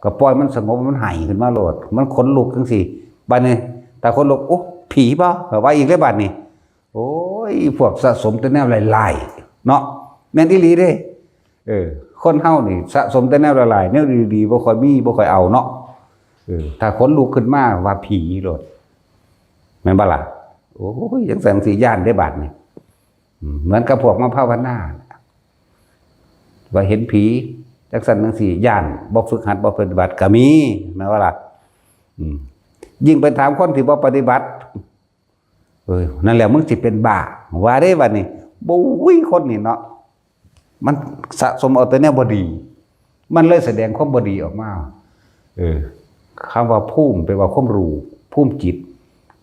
ก็ปล่อยมันสงบ มันไห้ขึ้นมาโลด มันขนลุกจั่งซี้ บัดนี้ ถ้าขนลุก โอ้ ผีบ่ ก็ว่าอีกแล้วบัดนี้ โอ้ย พวกสะสมแต่แนวร้ายๆ เนาะ แม่นอีหลีเด้ เออ คนเฮานี่สะสมแต่แนวร้ายๆ แนวดีๆ บ่ค่อยมี บ่ค่อยเอาเนาะ เออ ถ้าขนลุกขึ้นมาว่าผีโลด แม่นบ่ล่ะ โอ้ย จั่งซั้นสิย้านเด้บาดนี้ อืม เหมือนกับพวกมาภาวนา ว่าเห็นผี จั่งซั้นจั่งซี้ ย้าน บ่ฝึกหัด บ่ปฏิบัติก็มี แม่นบ่ล่ะ อืม ยิ่งไปถามคนที่บ่ปฏิบัติ เออ นั่นแหละ มึงสิเป็นบ้า ว่าเด้บัดนี้ บุ้ย คนนี่เนาะ มันสะสมเอาแต่แนวบ่ดี มันเลยแสดงความบ่ดีออกมา เออ คำว่าภูมิแปลว่าความรู้ ภูมิจิต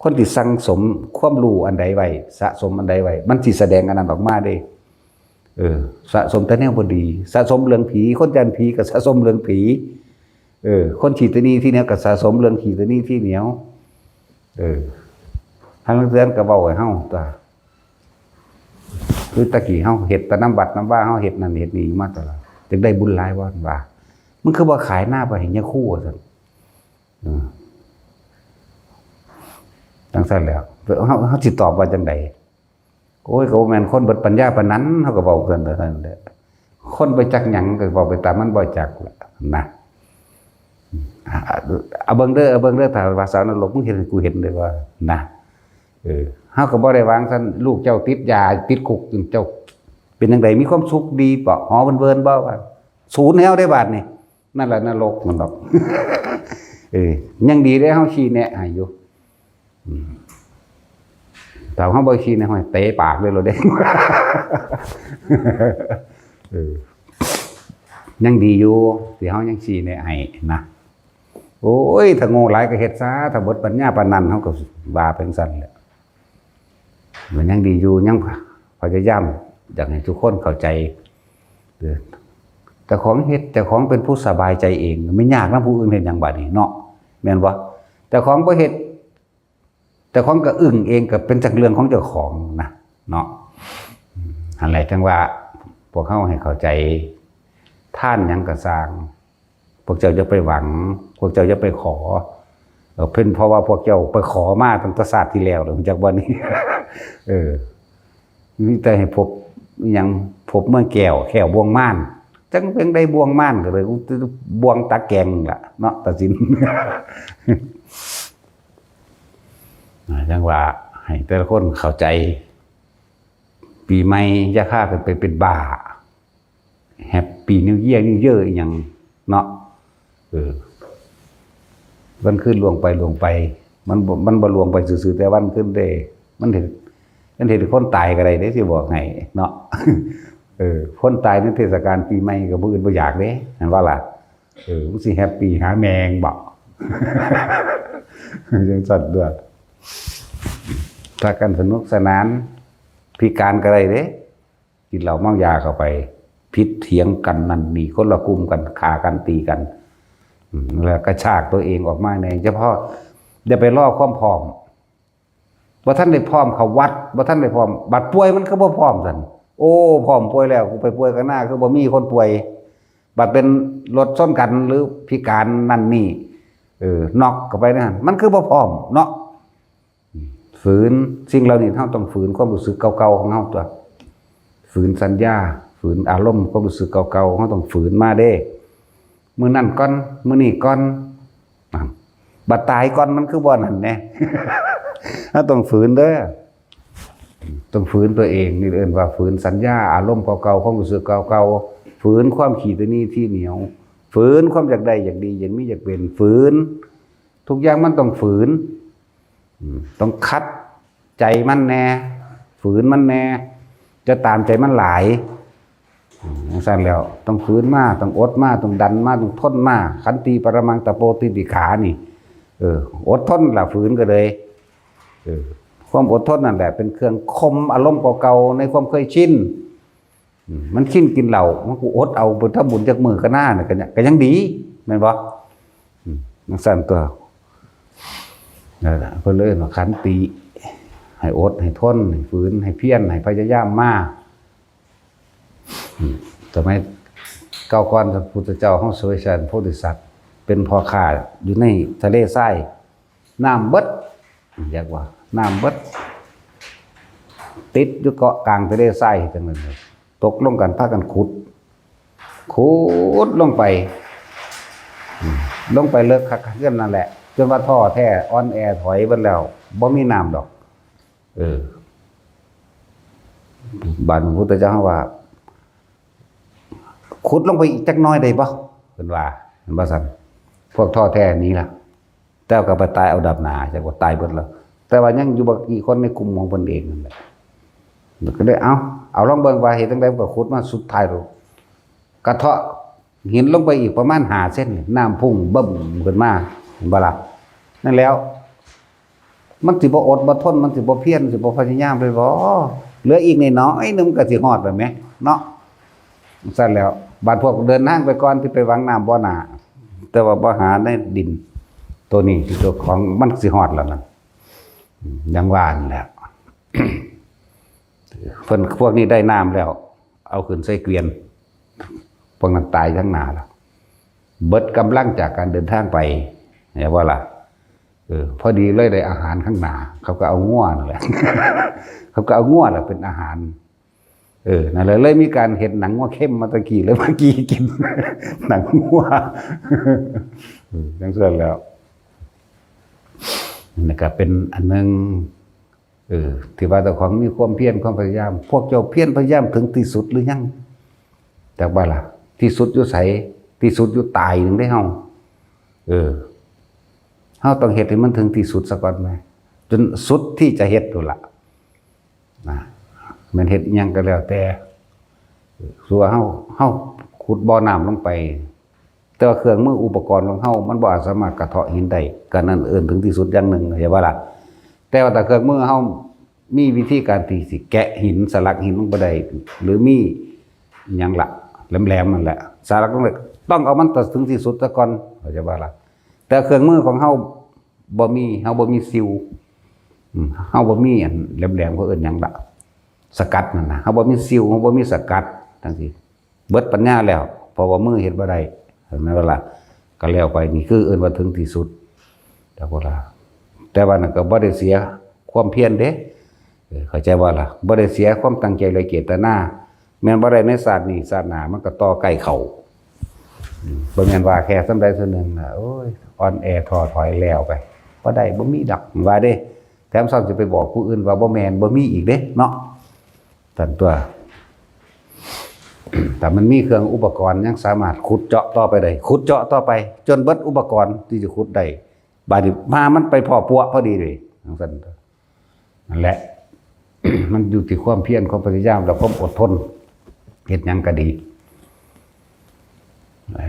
คนที่สั่งสมความรู้อันใดไว้ สะสมอันใดไว้ มันสิแสดงอันนั้นออกมาเด้ เออ สะสมแต่แนวบ่ดี สะสมเรื่องผี คนย้านผีก็สะสมเรื่องผี เออ คนขี้ตะหนี่ขี้เหนียวก็สะสมเรื่องขี้ตะหนี่ขี้เหนียว เออ หาลางเทื่อก็เว้าให้เฮาตั๊ว คือตะกี้เฮาเฮ็ดแต่นำวัดนำวา เฮาเฮ็ดนั่นเฮ็ดนี่อยู่มาตลอด จั่งได้บุญหลายว่าซั่นว่า มึงคือบ่ขายนาไปให้ยาคูว่าซั่น เออ จั่งซั้นแหล้ว เฮา เฮาสิตอบว่าจั่งใด โอ้ย ก็บ่แม่นคนเบิดปัญญาปานนั้น เฮาก็เว้ากันเท่านั้นแหละ คนบ่จักหยังก็เว้าไปตามมันบ่จักล่ะนะ เอาเบิ่งเด้อ เอาเบิ่งเด้อ ถ้าว่าสาวนรก มึงเฮ็ดให้กูเห็นเด้อว่านะ เออ เฮาก็บ่ได้ว่าจั่งซั้น ลูกเจ้าติดยาติดคุก เจ้าเป็นจั่งใด มีความสุขดีบ่ หอเวินๆบ่ ว่า ศูนย์แฮวเด้บาดนี้ นั่นแหละนรกมันดอก เออ ยังดีได้เฮาชี้แนะให้อยู่ อืม ถ้าเฮาบ่ชี้แนะ ห้อย เตะปากเลยโลดเด้ เออ ยังดีอยู่ ที่เฮายังชี้แนะให้นะ โอ้ย ถ้าโง่หลายก็เฮ็ดซะ ถ้าเบิดปัญญาปานนั้น เฮาก็ว่าไปจั่งซั้นแหละ มันยังดีอยู่ ยังพยายามอยากให้ทุกคนเข้าใจ เออ เจ้าของเฮ็ด เจ้าของเป็นผู้สบายใจเอง ไม่ยากนำผู้อื่นเฮ็ดหยังบาดนี้เนาะ แม่นบ่ เจ้าของบ่เฮ็ด เจ้าของก็อึ้งเอง ก็เป็นจักเรื่องของเจ้าของนะ เนาะ อืม นั่นแหละ จั่งว่า พวกเฮาให้เข้าใจ ทานหยังก็ซ่าง พวกเจ้าอย่าไปหวัง พวกเจ้าอย่าไปขอ เออ เพิ่น เพราะว่าพวกเจ้าไปขอมาตั้งแต่ชาติที่แล้วแล้ว รู้จักบ่นี่ เออ มีแต่ให้พบอิหยัง พบเมืองแก้ว แคล้วบ่วงมาร จั่งเพียงได้บ่วงมารก็เลย บ่วงตาแกงล่ะเนาะ ตัดสิน จั่งว่าให้แต่ละคนเข้าใจ ปีใหม่อย่าพากันไปเป็นบ้า Happy New Year New Year อีหยังเนาะ เออ วันคืนล่วงไปล่วงไป มันบ่ มันบ่ล่วงไปซื่อๆ แต่วันคืนเด้ มันเฮ็ด มันเฮ็ดให้คนตายก็ได้เด้ สิบอกให้เนาะ เออ คนตายในเทศกาลปีใหม่ก็บ่อึดบ่อยากเด้ หั้นว่าล่ะ เออ มันสิ Happy หาแม่งบ่ จั่งซั้นเด้อ พากันสนุกสนาน พิการก็ได้เด้ กินเหล้าเมายาเข้าไป ผิดเถียงกันนั่นนี่ คนละกลุ่มกัน ฆ่ากันตีกัน อืม แล้วกระชากตัวเองออกมาแหน่ เฉพาะอย่าไปรอความพร้อม บ่ทันได้พร้อมเข้าวัด บ่ทันได้พร้อม บัดป่วยมันคือบ่พร้อมซั่น โอ้ พร้อมป่วยแล้ว กูไปป่วยข้างหน้า คือบ่มีคนป่วย บัดเป็นรถชนกันหรือพิการนั่นนี่ เออ น็อกเข้าไปนั่น มันคือบ่พร้อมเนาะ ฝืนสิ่งเหล่านี้ เฮาต้องฝืนความรู้สึกเก่าๆของเฮาตัว ฝืนสัญญา ฝืนอารมณ์ความรู้สึกเก่าๆ เฮาต้องฝืนมาเด้ มื้อนั้นก่อน มื้อนี้ก่อน อ่ะ บัดตายก่อนมันคือบ่นั่นแหน่ เฮาต้องฝืนเด้อ ต้องฝืนตัวเอง นี่เอิ้นว่าฝืนสัญญา อารมณ์เก่าๆ ความรู้สึกเก่าๆ ฝืนความขี้ตะหนี่ที่เหนียว ฝืนความอยากได้อยากดี อยากมีอยากเป็น ฝืน ทุกอย่างมันต้องฝืน อืม ต้องขัดใจมันแหน่ ฝืนมันแหน่ จะตามใจมันหลาย อืม จั่งซั้นแล้ว ต้องฝืนมา ต้องอดมา ต้องดันมา ต้องทนมา ขันติปรมังตะโปติติขานี่ เออ อดทนล่ะ ฝืนก็เลย เออ ความอดทนนั่นแหละ เป็นเครื่องข่มอารมณ์เก่าๆ ในความเคยชิน อืม มันชินกินเหล้า มันกูอดเอาไปทำบุญจักมื้อก็น่าน่ะ ก็เนี่ย ก็ยังดี แม่นบ่ อืม จั่งซั้นตัว นั่นแหละ เพิ่นเลยเอิ้นว่าขันติ ให้อด ให้ทน ให้ฝืน ให้เพียร ให้พยายามมา อืม สมัยเก่าก่อน พระพุทธเจ้าเฮาเสวยสันโพธิสัตว์ เป็นพ่อค้าอยู่ในทะเลทราย น้ำเบิด เรียกว่าน้ำเบิด ติดอยู่เกาะกลางทะเลทรายจั่งนั้นเลย ตกลงกันพากันขุด ขุดลงไป อืม ลงไปเลิกคักๆ เฮือนนั่นแหละ จนว่าท้อแท้ อ่อนแอถอยเบิดแล้ว บ่มีน้ำดอก เออ บาดพระพุทธเจ้าว่า ขุดลงไปอีกจักหน่อยได้บ่ เพิ่นว่า เพิ่นว่าซั่น พวกท้อแท้หนีละ แต่ก็ไปตายเอาดาบหน้า จักว่าตายเบิดแล้ว แต่ว่ายังอยู่บ่กี่คนในกลุ่มของเพิ่นเองนั่นแหละ ก็เลย เอา เอาลองเบิ่งว่าเฮ็ดจั่งใด ก็ขุดมาสุดท้ายแล้ว กระเทาะหินลงไปอีกประมาณห้าเซน น้ำพุ่งบึ้มขึ้นมา เห็นบ่ล่ะ นั่นแล้ว มันสิบ่อดบ่ทน มันสิบ่เพียร สิบ่พยายามเลยบ่ เหลืออีกน้อยๆหนึ่งก็สิฮอดแล้วแหมเนาะ ซั่นแล้ว บาดพวกเดินทางไปก่อน ที่ไปหว่างน้ำบ่อหน้า แต่ว่าบ่หาในดิน ตัวนี้ที่ตัวของมันสิฮอดแล้วนั่น อย่างว่านั่นแหละ เพิ่น พวกนี้ได้น้ำแล้ว เอาขึ้นใส่เกวียน พวกนั้นตายทั้งหน้าแล้ว เบิดกำลังจากการเดินทางไป เห็นบ่ล่ะ เออ พอดีเลยได้อาหารข้างหน้า เขาก็เอางัวนั่นแหละ เขาก็เอางัวแหละเป็นอาหาร เออ นั่นแหละ เลยมีการเฮ็ดหนังงัวเข้มมาตะกี้ เลยมากี้กิน หนังงัว เออ จั่งซั่นแล้ว นี่ก็เป็นอันหนึ่ง เออ ที่ว่าเจ้าของมีความเพียรความพยายาม พวกเจ้าเพียรพยายามถึงที่สุดหรือยัง จักบ่ล่ะ ที่สุดอยู่ไส ที่สุดอยู่ตายหนึ่งได้เฮา เออ เราต้องเฮ็ดให้มันถึงที่สุดซะก่อนแหม จนสุดที่จะเฮ็ดพู้นล่ะ นะ แม่นเฮ็ดอิหยังก็แล้วแต่ ส่วนเฮา เฮาขุดบ่อน้ำลงไป แต่ว่าเครื่องมืออุปกรณ์ของเฮามันบ่อาจสามารถกระเทาะหินได้ ก็นั่นเอิ้นถึงที่สุดอย่างหนึ่ง เข้าใจบ่ล่ะ แต่ว่าถ้าเครื่องมือเฮามีวิธีการที่สิแกะหิน สลักหินลงไปได้ หรือมีหยังล่ะ แหลมๆนั่นแหละ สลักลงไป ต้องเอามันตัดถึงที่สุดซะก่อน เข้าใจบ่ล่ะ แต่เครื่องมือของเฮาบ่มี เฮาบ่มีซิว อืม เฮาบ่มีอันแหลมๆ เขาเอิ้นหยังล่ะ สกัดนั่นน่ะ เฮาบ่มีซิว เฮาบ่มีสกัด จั่งซี้ เบิดปัญญาแล้ว เพราะว่ามือเฮ็ดบ่ได้ เห็นไหมล่ะ ก็แล้วไป นี่คือเอิ้นว่าถึงที่สุด แล้วพวกเรา แต่ว่านั่นก็บ่ได้เสียความเพียรเด้ เออ เข้าใจบ่ล่ะ บ่ได้เสียความตั้งใจและเจตนา แม่นบ่ได้ในชาตินี้ ชาติหน้ามันก็ต่อใกล้เข้า อืม บ่แม่นว่าแค่ส่ำใดส่ำหนึ่งน่ะ โอ้ย อ่อนแอท้อถอยแล้วไป บ่ได้ บ่มีดอก ว่าเด้ แถมซ้ำสิไปบอกผู้อื่นว่าบ่แม่น บ่มีอีกเด้ เนาะ ซั่นตั๊ว ถ้ามันมีเครื่องอุปกรณ์ยังสามารถขุดเจาะต่อไปได้ ขุดเจาะต่อไป จนเบิดอุปกรณ์ที่จะขุดได้ บาดนี้มามันไปพ้อปั๊วพอดีเลย จั่งซั่นตั๊ว นั่นแหละ มันอยู่ที่ความเพียร ความพยายาม และความอดทน เฮ็ดหยังก็ดี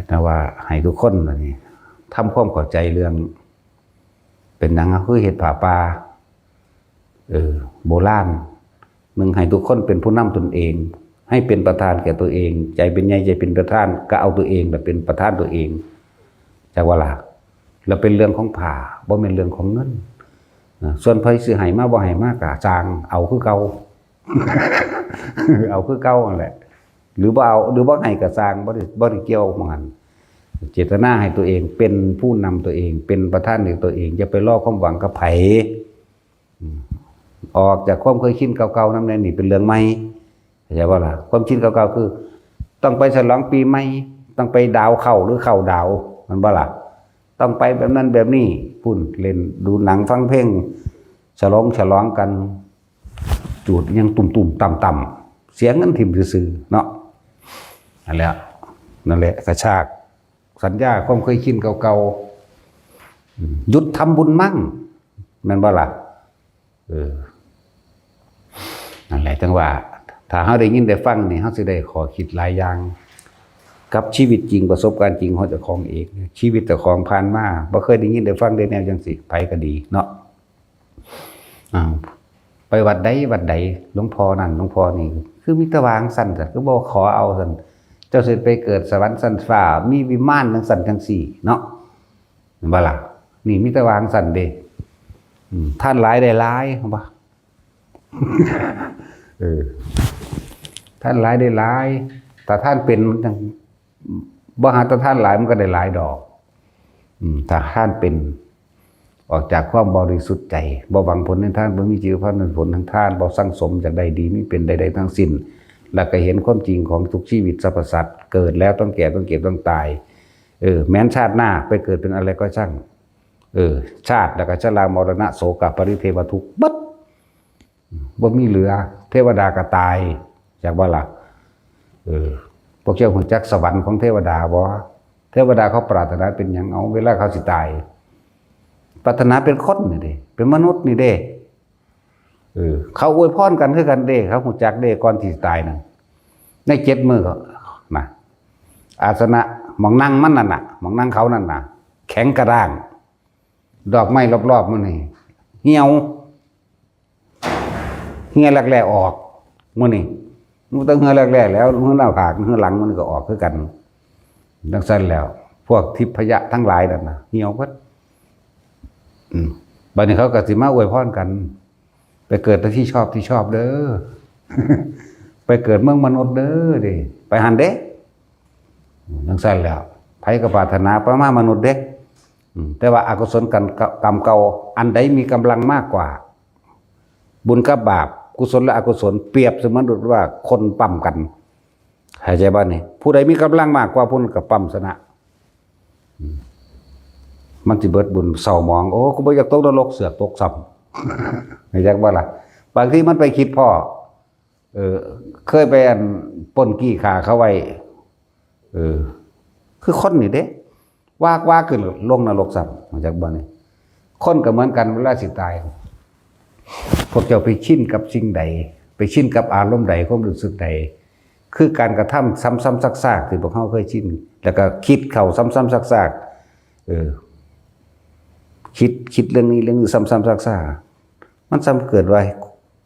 แต่ว่าให้ทุกคนนี่ทำความเข้าใจเรื่อง เป็นหยังคือเฮ็ดผ้าป่า เออ โบราณ หนึ่ง ให้ทุกคนเป็นผู้นำตนเอง ให้เป็นประธานแก่ตัวเอง ใจเป็นใหญ่ ใจเป็นประธาน ก็เอาตัวเองแบบเป็นประธานตัวเอง จักว่าล่ะ แล้วเป็นเรื่องของผ้า บ่แม่นเรื่องของเงิน นะ ส่วนไผสิให้มาบ่ให้มาก็ซ่าง เอาคือเก่า เอาคือเก่านั่นแหละ หรือบ่เอา หรือบ่ให้ก็ซ่าง บ่ได้ บ่ได้เกี่ยวหม่องหั้น เจตนาให้ตัวเองเป็นผู้นำตัวเอง เป็นประธานในตัวเอง อย่าไปรอความหวังกับไผ อืม ออกจากความเคยชินเก่าๆนำแน่ นี่เป็นเรื่องใหม่ เข้าใจบ่ล่ะ ความชินเก่าๆคือ ต้องไปฉลองปีใหม่ ต้องไปดาวเข้าหรือเข้าดาว แม่นบ่ล่ะ ต้องไปแบบนั้นแบบนี้ พู้น เล่นดูหนังฟังเพลง ฉลองฉลองกัน จูดยังตุ่มๆต่ำๆ เสียเงินถิ่มซื่อๆเนาะ นั่นแหละ นั่นแหละ กระชากสัญญาความเคยชินเก่าๆ อืม หยุดทำบุญมั่ง แม่นบ่ล่ะ เออ นั่นแหละ จั่งว่า ถ้าเฮาได้ยินได้ฟังนี่ เฮาสิได้ข้อคิดหลายอย่าง กับชีวิตจริง ประสบการณ์จริงของเจ้าของเอง ชีวิตเจ้าของผ่านมา บ่เคยได้ยินได้ฟังได้แนวจั่งซี้ ไผก็ดีเนาะ อ้าว ไปวัดใดวัดใด หลวงพ่อนั่นหลวงพ่อนี่ คือมีแต่ว่าจั่งซั่น คือบ่ขอเอาซั่น เจ้าสิไปเกิดสวรรค์ชั้นฟ้า มีวิมานจั่งซั่นจั่งซี้เนาะ แม่นบ่ล่ะ นี่มีแต่ว่าจั่งซั่นเด้ อืม ทานหลายได้หลาย เห็นบ่ เออ ทานหลายได้หลาย ถ้าทานเป็นมันจั่ง บ่หาแต่ทานหลายมันก็ได้หลายดอก อืม ถ้าทานเป็น ออกจากความบริสุทธิ์ใจ บ่หวังผลในทาน บ่มีจิตผลในผลทางทาน บ่สั่งสมอยากได้ดี มีเป็นใดๆทั้งสิ้น แล้วก็เห็นความจริงของทุกชีวิตสรรพสัตว์ เกิดแล้วต้องแก่ ต้องเจ็บ ต้องตาย เออ แม้นชาติหน้าไปเกิดเป็นอะไรก็ช่าง เออ ชาติแล้วก็ชรามรณะโศกปริเทวทุกข์เบิด บ่มีเหลือ เทวดาก็ตาย จักบ่ล่ะ เออ พวกเจ้าฮู้จักสวรรค์ของเทวดาบ่ เทวดาเขาปรารถนาเป็นหยัง เอา เวลาเขาสิตาย ปรารถนาเป็นคนนี่เด้ เป็นมนุษย์นี่เด้ เออ เขาอวยพรกันคือกันเด้ เขาฮู้จักเด้ ก่อนที่สิตายนั่น ในเจ็ดมื้อก็ นะ อาสนะ หม่องนั่งมันนั่นน่ะ หม่องนั่งเขานั่นน่ะ แข็งกระด้าง ดอกไม้รอบๆมันนี่ เหี่ยว เหี่ยแหลกแหล่ออก มื้อนี้ มันต้องเหี่ยแหลกแหล่แล้ว เหื่อหน้าผาก เหื่อหลังมันก็ออกคือกัน จั่งซั่นแล้ว พวกทิพยะทั้งหลายนั่นน่ะ เหี่ยวเบิด อืม บัดนี้เขาก็สิมาอวยพรกัน ไปเกิดในที่ชอบที่ชอบเด้อ ไปเกิดเมืองมนุษย์เด้อ เด้ ไปหั้นเด้ จั่งซั่นแล้ว ไผก็ปรารถนาไปมามนุษย์เด้ อืม แต่ว่าอกุศลกรรม กรรมเก่า อันใดมีกำลังมากกว่า บุญกับบาป กุศลและอกุศล เปรียบเสมือนว่าคนปั๊มกัน เข้าใจบ่นี่ ผู้ใดมีกำลังมากกว่า ผู้นั้นก็ปั๊มชนะ อืม มันสิเบิดบุญเศร้าหมอง โอ้ กูบ่อยากตกนรก เสือกตกซ้ำ เข้าใจบ่ล่ะ บางทีมันไปคิดพ้อ เออ เคยไปอันปล้นจี้ฆ่าเขาไว้ เออ คือคนนี่เด้ วาก วากขึ้นลงนรกซ้ำ เข้าใจบ่นี่ คนก็เหมือนกัน เวลาสิตาย พวกเจ้าไปชินกับสิ่งใด ไปชินกับอารมณ์ใด ความรู้สึกใด คือการกระทำซ้ำๆซากๆที่พวกเฮาเคยชิน แล้วก็คิดเข้าซ้ำๆซากๆ เออ คิด คิดเรื่องนี้เรื่องนี้ซ้ำๆซากๆ มันซ้ำเกิดไว้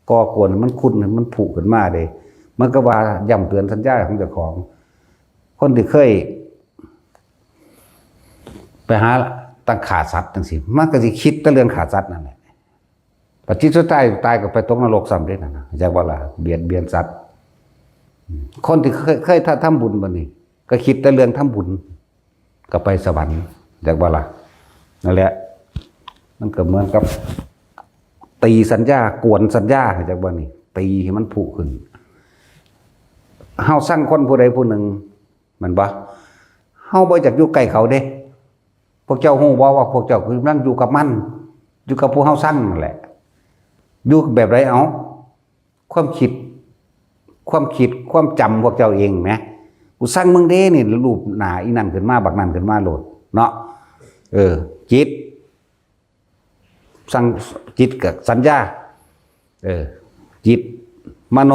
ก่อกวนมันขุ่นมันผุขึ้นมาเด้ มันก็ว่าย้ำเตือนสัญญาของเจ้าของ คนที่เคย ไปหาตั้งฆ่าสัตว์จังซี่ มันก็สิคิดแต่เรื่องฆ่าสัตว์นั่นแหละ ปัจจิตสุดท้ายตายก็ไปตกนรกซ้ำเด้นั่นน่ะ จักว่าล่ะ เบียดเบียนสัตว์ คนที่เคย เคยทำบุญบัดนี้ ก็คิดแต่เรื่องทำบุญ ก็ไปสวรรค์ จักว่าล่ะ นั่นแหละ มันก็เหมือนกับ ตีสัญญา กวนสัญญา จักว่านี่ ตีให้มันผุขึ้น เฮาซังคนผู้ใดผู้หนึ่ง แม่นบ่ เฮาบ่อยากอยู่ใกล้เขาเด้ พวกเจ้าฮู้บ่ว่าพวกเจ้ากำลังอยู่กับมัน อยู่กับผู้เฮาซังนั่นแหละ อยู่แบบใดเอา ความคิด ความคิด ความจำพวกเจ้าเองแหม กูซังมึงเด้นี่ รูปหน้าอีนั่นขึ้นมา บักนั่นขึ้นมาโลดเนาะ เออ จิต ซัง จิตกับสัญญา เออ จิต มโน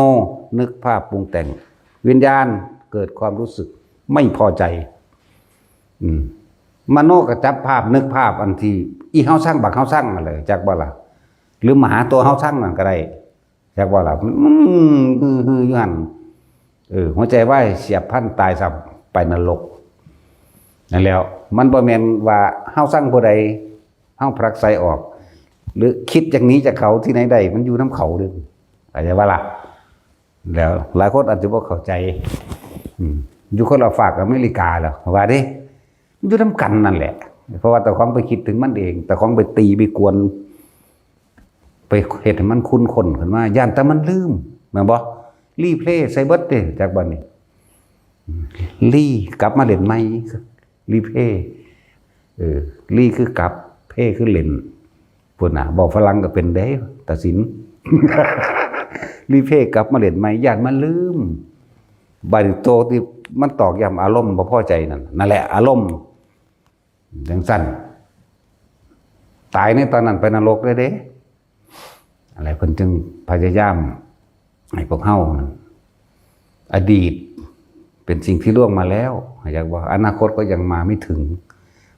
นึกภาพปรุงแต่ง วิญญาณ เกิดความรู้สึกไม่พอใจ อืม มโนก็จับภาพ นึกภาพอันที่ อีเฮาซัง บักเฮาซังนั่นแหละ จักบ่ล่ะ หรือมาหาตัวเฮาซังนั่นก็ได้ จักบ่ล่ะ อืม ฮือๆอยู่หั่น เออ หัวใจวายเฉียบพลันตายซ้ำ ไปนรก นั่นแล้ว มันบ่แม่นว่าเฮาซังผู้ใด เฮาผลักไสออก หรือคิดอย่างนี้จากเขาที่ไหนได้ มันอยู่นำเขาเด้อ เข้าใจบ่ล่ะ แล้วหลายคนอาจจะบ่เข้าใจ อืม อยู่คนละฟากอเมริกาแล้ว ว่าเด้ มันอยู่นำกันนั่นแหละ เพราะว่าเจ้าของไปคิดถึงมันเอง เจ้าของไปตีไปกวน ไปเฮ็ดให้มันขุ่นข้นขึ้นมา ย้านแต่มันลืม แม่นบ่ รีเพลย์ใส่เบิดเด้ จักบัดนี้ อืม รีกลับมาเล่นใหม่ รีเพลย์ เออ รีคือกลับ เพลย์คือเล่น พุ้นน่ะ เว้าฝรั่งก็เป็นเด้ ตัดสิน รีเพลย์กลับมาเล่นใหม่ ย้านมันลืม บัดนี้โตที่มันตอกย้ำอารมณ์บ่พอใจนั่น นั่นแหละอารมณ์ จังซั่น ตายในตอนนั้นไปนรกเลยเด้ อะไร เพิ่นจึงพยายามให้พวกเฮานั่น อดีตเป็นสิ่งที่ล่วงมาแล้ว อยากว่าอนาคตก็ยังมาไม่ถึง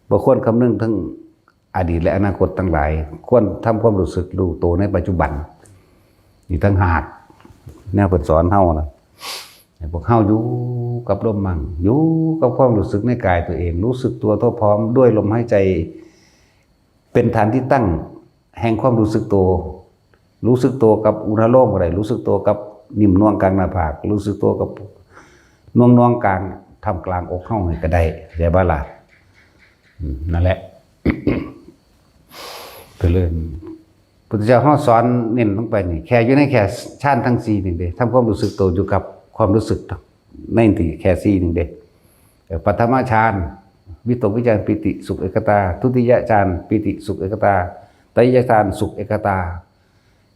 บ่ควรคำนึงถึงอดีตและอนาคตทั้งหลาย ควรทำความรู้สึกรู้ตัวในปัจจุบัน นี่ต่างหาก แนวเพิ่นสอนเฮานะ ให้พวกเฮาอยู่กับลมมั่ง อยู่กับความรู้สึกในกายตัวเอง รู้สึกตัวทั่วพร้อมด้วยลมหายใจ เป็นฐานที่ตั้งแห่งความรู้สึกตัว รู้สึกตัวกับอุณาโลมก็ได้ รู้สึกตัวกับนิ่มนวลกลางหน้าผาก รู้สึกตัวกับนวลนวลกลางท่ามกลางอกเฮานี่ก็ได้ เข้าใจบ่ล่ะ อืม นั่นแหละ ก็เลย พุทธเจ้าเฮาสอนเน้นลงไปนี่ แค่อยู่ในแค่ฌานทั้งสี่นี่เด้ ทำความรู้สึกตัวอยู่กับความรู้สึกในที่แค่สี่นี่เด้ เอ่อ ปฐมฌาน วิตกวิจารปีติสุขเอกตา ทุติยฌาน ปีติสุขเอกตา ตติยฌาน สุขเอกตา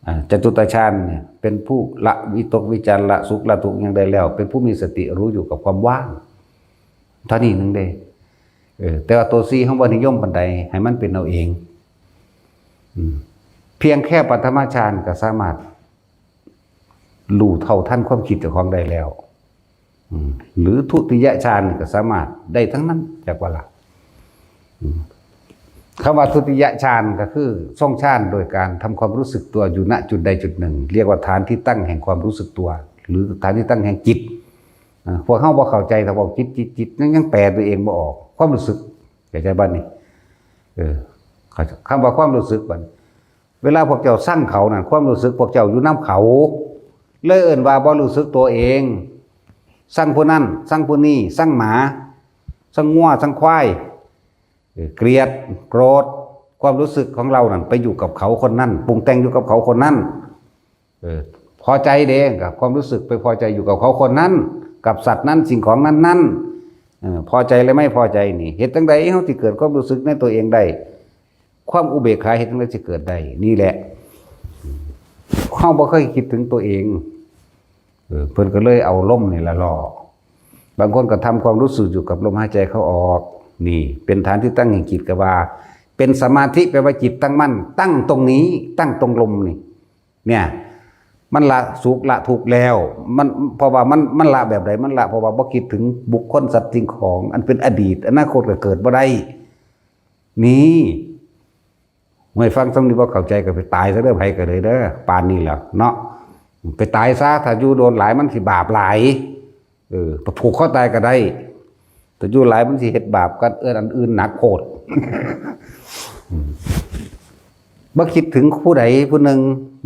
อ่า จตุตฌานเนี่ย เป็นผู้ละวิตกวิจาร ละสุขละทุกข์หยังได้แล้ว เป็นผู้มีสติรู้อยู่กับความว่าง เท่านี้หนึ่งเด้ เออ แต่ว่าตัวสี่เฮาบ่นิยมปานใด ให้มันเป็นเอาเอง อืม เพียงแค่ปฐมฌานก็สามารถรู้เท่าทันความคิดเจ้าของได้แล้ว อืม หรือทุติยฌานก็สามารถได้ทั้งนั้น จักว่าล่ะ อืม คำว่าทุติยฌานก็คือทรงฌานโดยการทำความรู้สึกตัวอยู่ ณ จุดใดจุดหนึ่ง เรียกว่าฐานที่ตั้งแห่งความรู้สึกตัว หรือฐานที่ตั้งแห่งจิต อ่า พวกเฮาบ่เข้าใจ ถ้าบอกจิต จิต จิต ยัง ยังแปลตัวเองบ่ออก ความรู้สึก เข้าใจบ่นี่ เออ คำว่าความรู้สึกบัด เวลาพวกเจ้าซังเขานั่น ความรู้สึกพวกเจ้าอยู่นำเขา เลยเอิ้นว่าบ่รู้สึกตัวเอง ซังผู้นั้น ซังผู้นี้ ซังหมา ซังงัว ซังควาย เออ เกลียด โกรธ ความรู้สึกของเรานั่นไปอยู่กับเขาคนนั้น ปรุงแต่งอยู่กับเขาคนนั้น เออ พอใจเด้ กับความรู้สึกไปพอใจอยู่กับเขาคนนั้น กับสัตว์นั้น สิ่งของนั้นๆ เออ พอใจและไม่พอใจนี่ เฮ็ดจั่งใดเฮาสิเกิดความรู้สึกในตัวเองได้ ความอุเบกขาเฮ็ดจั่งใดสิเกิดได้ นี่แหละ เฮาบ่เคยคิดถึงตัวเอง เออ เพิ่นก็เลยเอาลมนี่ล่ะล่อ บางคนก็ทำความรู้สึกอยู่กับลมหายใจเข้าออก นี่เป็นฐานที่ตั้งแห่งจิต ก็ว่า เป เป็นสมาธิแปลว่าจิตตั้งมั่น ตั้งตรงนี้ ตั้งตรงลมนี่ เนี่ย มันละสุขละทุกข์แล้ว มัน เพราะว่ามัน มันละแบบใด มันละ เพราะว่าบ่คิดถึงบุคคลสัตว์สิ่งของ อันเป็นอดีต อนาคตก็เกิดบ่ได้ นี่ เมื่อฟังซ้ำนี้บ่เข้าใจก็ไปตายซะเด้อ ไผก็เลยเด้อ ปานนี้แหละเนาะ ไปตายซะ ถ้าอยู่โดนหลายมันสิบาปหลาย เออ ไปผูกคอตายก็ได้ แต่อยู่หลายมันสิเฮ็ดบาปกัน เอิ้นอันอื่นหนักโพด อืม บ่คิดถึงผู้ใดผู้หนึ่ง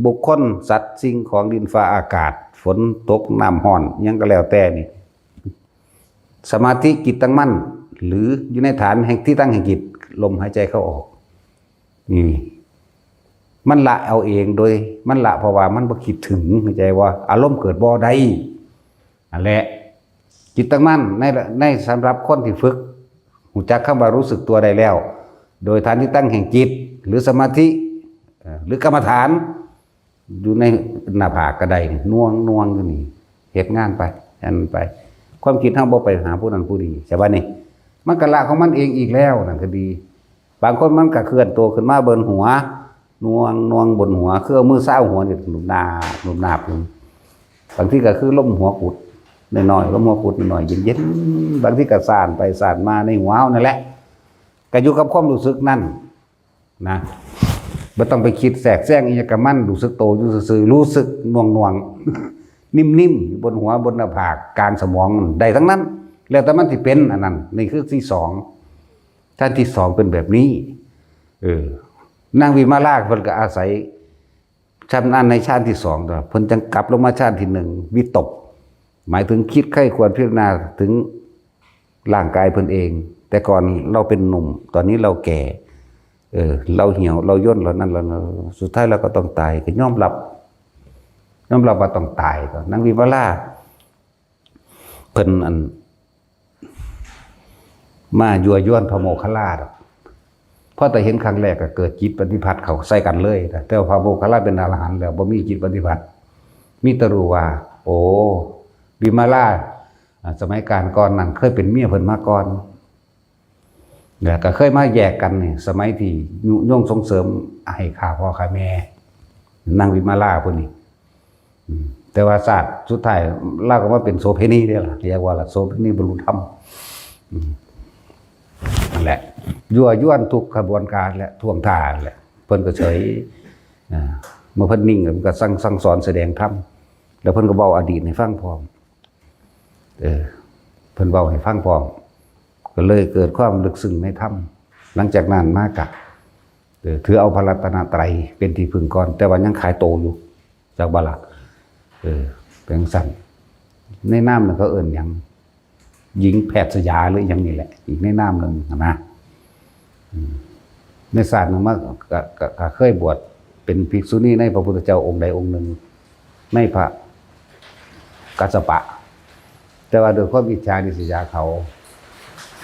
บุคคล สัตว์ สิ่งของ ดิน ฟ้า อากาศ ฝนตก น้ำร้อน หยังก็แล้วแต่นี่ สมาธิจิตตั้งมั่น หรืออยู่ในฐานแห่งที่ตั้งแห่งจิต ลมหายใจเข้าออก นี่ มันละเอาเองโดย มันละเพราะว่ามันบ่คิดถึง เข้าใจว่าอารมณ์เกิดบ่ได้ นั่นแหละ จิตตั้งมั่นใน ในสำหรับคนที่ฝึก รู้จักคำว่ารู้สึกตัวได้แล้ว โดยฐานที่ตั้งแห่งจิต หรือสมาธิ เอ่อ หรือกรรมฐาน อยู่ในหน้าผากก็ได้นี่ หน่วงหน่วงอยู่นี่ เฮ็ดงานไป อันไป ความคิดเฮาบ่ไปหาผู้นั้นผู้นี้ ใช่ปะนี่ มันก็ละของมันเองอีกแล้ว นั่นก็ดี บางคนมันก็เคลื่อนตัวขึ้นมาบนหัว หน่วงหน่วงบนหัว คือเอามือซาวหัวนี่ หนุบหนาบ หนุบหนาบอยู่ บางทีก็คือลมหัวกุดน้อยๆ ลมหัวกุดน้อยๆ เย็นๆ บางทีก็ซ่านไปซ่านมาในหัวเฮานั่นแหละ ก็อยู่กับความรู้สึกนั่น นะ บ่ต้องไปคิดแทรกแซงอิหยังกับมัน รู้สึกโตอยู่ซื่อๆ รู้สึกหน่วงๆ นิ่มๆ อยู่บนหัว บนหน้าผาก กลางสมอง ได้ทั้งนั้น แล้วแต่มันสิเป็น อันนั้น นี่คือที่สอง ฌานที่สองเป็นแบบนี้ เออ นางวิมาลาเพิ่นก็อาศัยชำนาญในฌานที่สอง ตัว เพิ่นจังกลับลงมาฌานที่หนึ่ง วิตก หมายถึงคิดใคร่ครวญพิจารณาถึงร่างกายเพิ่นเอง แต่ก่อนเราเป็นหนุ่ม ตอนนี้เราแก่ เออ เราเหี่ยว เราย่น เรานั่น เรานั่น สุดท้ายเราก็ต้องตาย ก็ยอมรับ ยอมรับว่าต้องตาย ก็นางวิมาลา เพิ่นอัน มายั่วยวนพระโมคคัลลาดอก พอแต่เห็นครั้งแรกก็เกิดจิตปฏิบัติเข้าใส่กันเลยนะ แต่ว่าพระโมคคัลลาเป็นอรหันต์แล้ว บ่มีจิตปฏิบัติ มีแต่รู้ว่า โอ้ วิมาลา อ่า สมัยกาลก่อนนั้นเคยเป็นเมียเพิ่นมาก่อน แล้วก็เคยมาแยกกันนี่ สมัยที่ยุยงส่งเสริมให้ฆ่าพ่อฆ่าแม่ นางวิมาลาผู้นี้ อืม แต่ว่าชาติสุดท้ายลาวก็มาเป็นโสเภณีเด้ล่ะ เรียกว่าละโสเภณีบรรลุธรรม อืม นั่นแหละ ยั่วยวนทุกขบวนการและท่วงท่าแหละ เพิ่นก็เฉย อ่า เมื่อเพิ่นนิ่ง เพิ่นก็สั่ง สั่งสอนแสดงธรรม แล้วเพิ่นก็เว้าอดีตให้ฟังพร้อม เออ เพิ่นเว้าให้ฟังพร้อม ก็เลยเกิดความลึกซึ้งในธรรม หลังจากนั้นมากะ เออ ถือเอาพระรัตนตรัยเป็นที่พึ่งก่อน แต่ว่ายังขายโตอยู่ จักบ่ล่ะ เออ เป็นจั่งซั้น ในนามนั้นเขาเอิ้นหยัง หญิงแพทย์สยาหรือหยังนี่แหละ อีกในนามหนึ่งหั้นนะ อืม ในชาติหนึ่งมาก็ ก็ ก็เคยบวชเป็นภิกษุณีในพระพุทธเจ้าองค์ใดองค์หนึ่ง ในพระกัสสปะ แต่ว่าด้วยความอิจฉาริษยาเขา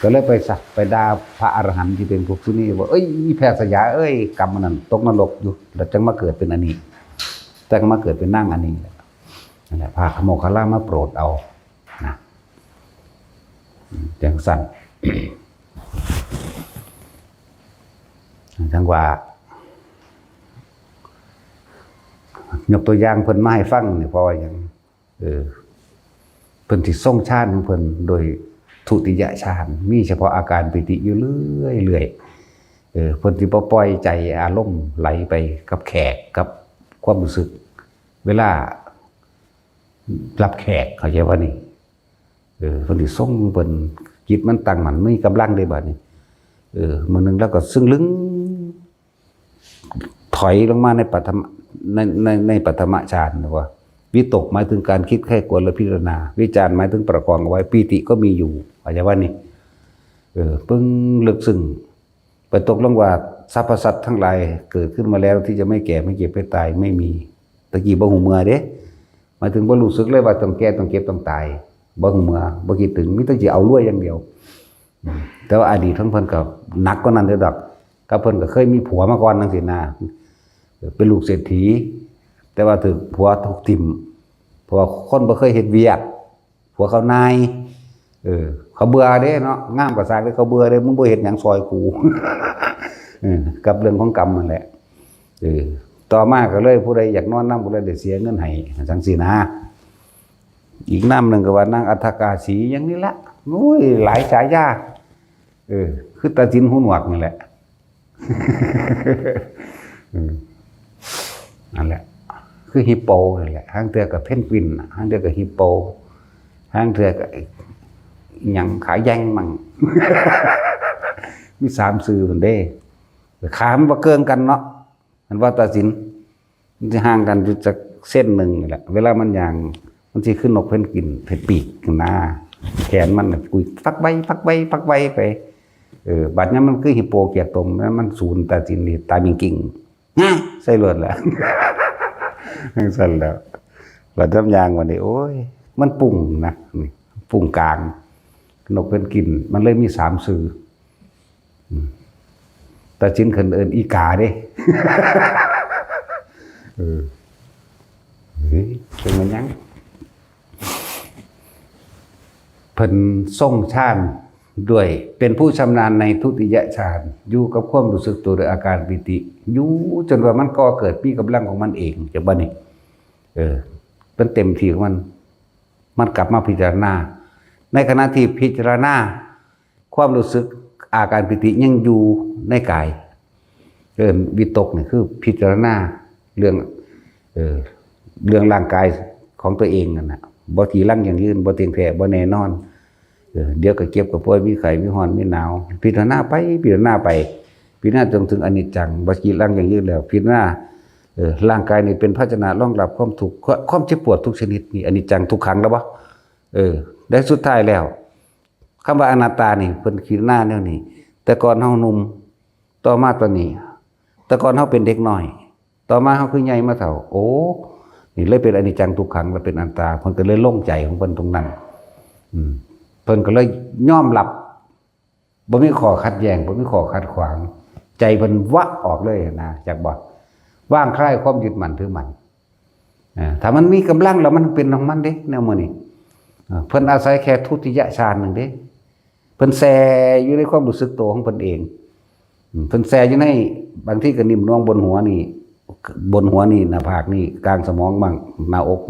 ก็เลยไปสัก ไปด่าพระอรหันต์ที่เป็นภิกษุณีว่า "เอ้ย อีแพทย์สยาเอ้ย กรรมมันนั่นตกนรกอยู่ แล้วจังมาเกิดเป็นอันนี้ จังมาเกิดเป็นนางอันนี้" นั่นแหละ พระโมคคัลลามาโปรดเอา นะ อืม จั่งซั้น จั่งว่า ยกตัวอย่างเพิ่นมาให้ฟังนี่ เพราะว่าหยัง เออ เพิ่นสิทรงฌานของเพิ่นโดยทุติยฌาน มีเฉพาะอาการปีติอยู่เรื่อยๆ เออ เพิ่นสิบ่ปล่อยใจอารมณ์ไหลไปกับแขก กับความรู้สึก เวลารับแขก เข้าใจบ่นี่ เออ เพิ่นสิทรง เพิ่นจิตมันตั้งมั่น มีกำลังเด้บัดนี้ เออ มื้อหนึ่งลาวก็ซึ่งลึง ถอยลงมาในปฐม ใน ใน ในปฐมฌาน ว่า วิตกหมายถึงการคิดใคร่ครวญและพิจารณา วิจารหมายถึงประคองเอาไว้ ปีติก็มีอยู่ เข้าใจบ่นี่ เออ ปึ้ง ลึกซึ้ง ไปตกลงว่าสรรพสัตว์ทั้งหลายเกิดขึ้นมาแล้วที่จะไม่แก่ ไม่เจ็บ ไม่ตาย ไม่มี ตะกี้บ่ฮู้เมื่อเด้ หมายถึงบ่รู้สึกเลยว่าต้องแก่ ต้องเจ็บ ต้องตาย บ่ฮู้เมื่อ บ่คิดถึง มีแต่สิเอารวยอย่างเดียว อืม แต่ว่าอดีตของเพิ่นก็หนักกว่านั้นเด้อดอก กับเพิ่นก็เคยมีผัวมาก่อนจั่งซี้นะ เป็นลูกเศรษฐี แต่ว่าถูกผัวถูกถิ่ม เพราะว่าคนบ่เคยเฮ็ดเวียก ผัวเขานาย เออ เขาเบื่อเด้เนาะ งามก็ซ่างเด้ เขาเบื่อเด้ มึงบ่เฮ็ดหยังซอยกู เออ กับเรื่องของกรรมนั่นแหละ เออ ต่อมาก็เลยผู้ใดอยากนอนนำก็เลยได้เสียเงินให้จังซี่นะ อีกนามหนึ่งก็ว่านางอัฏฐกาสีอย่างนี้ละ โอ้ย หลายฉายา เออ คือตาสินหูหนวกนี่แหละ อืม นั่นแหละ คือฮิปโปนั่นแหละ หางเทื่อก็เพนกวินน่ะ หางเทื่อก็ฮิปโป หางเทื่อก็อิหยังขาแยงมั่ง มีสามชื่อหั่นเด้ ขามันบ่เกิงกันเนาะ มันว่าตาสิน มันสิห่างกันอยู่จักเซนหนึ่งนี่แหละ เวลามันย่าง มันสิคือนกเพนกวิน เพิ่นปีกนะ แขนมันน่ะกุยฟักใบ ฟักใบ ฟักใบไป เออ บัดนี้มันคือฮิปโปเกียกตม มันสูนตาสินนี่ ตามิงกิง งะ ใส่รวดแหละ จังซั่นแหล้ว บัดย่ำยางวันนี้ โอ้ย มันปุ่งนะ นี่ ปุ่งกลาง นกเพนกวิน มันเลยมีสามชื่อ อืม ตาสินเพิ่นเอิ้นอีกาเด้ เออ เฮ้ย เป็นมันหยัง เพิ่นทรงฌานด้วย เป็นผู้ชำนาญในทุติยฌาน อยู่กับความรู้สึกตัวหรืออาการปีติ อยู่จนว่ามันก่อเกิดมีกำลังของมันเอง จักบ่นี่ เออ มันเต็มที่ของมัน มันกลับมาพิจารณา ในขณะที่พิจารณา ความรู้สึกอาการปีติยังอยู่ในกาย เอิ้นวิตกนี่คือพิจารณาเรื่อง เอ่อ เรื่องร่างกายของตัวเองนั่นน่ะ บ่จีรังยั่งยืน บ่เที่ยงแท้ บ่แน่นอน เออ เดี๋ยวก็เจ็บก็ป่วย มีไข้ มีร้อน มีหนาว พิจารณาไป พิจารณาไป พิจารณาจนถึงอนิจจัง บ่จีรังยั่งยืนแล้ว พิจารณา เออ ร่างกายนี่เป็นภาชนะรองรับความทุกข์ ความเจ็บปวดทุกชนิดนี่ อนิจจังทุกขังแล้วบ่ เออ และสุดท้ายแล้ว คำว่าอนัตตานี่เพิ่นพิจารณาแนวนี้ แต่ก่อนเฮาหนุ่ม ต่อมาตอนนี้ แต่ก่อนเฮาเป็นเด็กน้อย ต่อมาเฮาคือใหญ่มาเฒ่า โอ้ นี่เลยเป็นอนิจจังทุกขังและเป็นอนัตตา เพิ่นก็เลยลงใจของเพิ่นตรงนั้น อืม เพิ่นก็เลยยอมรับ บ่มีข้อขัดแย้ง บ่มีข้อขัดขวาง ใจเพิ่นวะออกเลยนะ จักบ่ วางคลายความยึดมั่นถือมั่น อ่า ถ้ามันมีกำลังแล้วมันเป็นของมันเด้ แนวมื้อนี้ อ่า เพิ่นอาศัยแค่ทุติยฌานหนึ่งเด้ เพิ่นแช่อยู่ในความรู้สึกตัวของเพิ่นเอง อืม เพิ่นแช่อยู่ใน บางทีก็นิ่มนวลบนหัวนี่ บนหัวนี่ หน้าผากนี่ กลางสมองมั่ง หน้าอก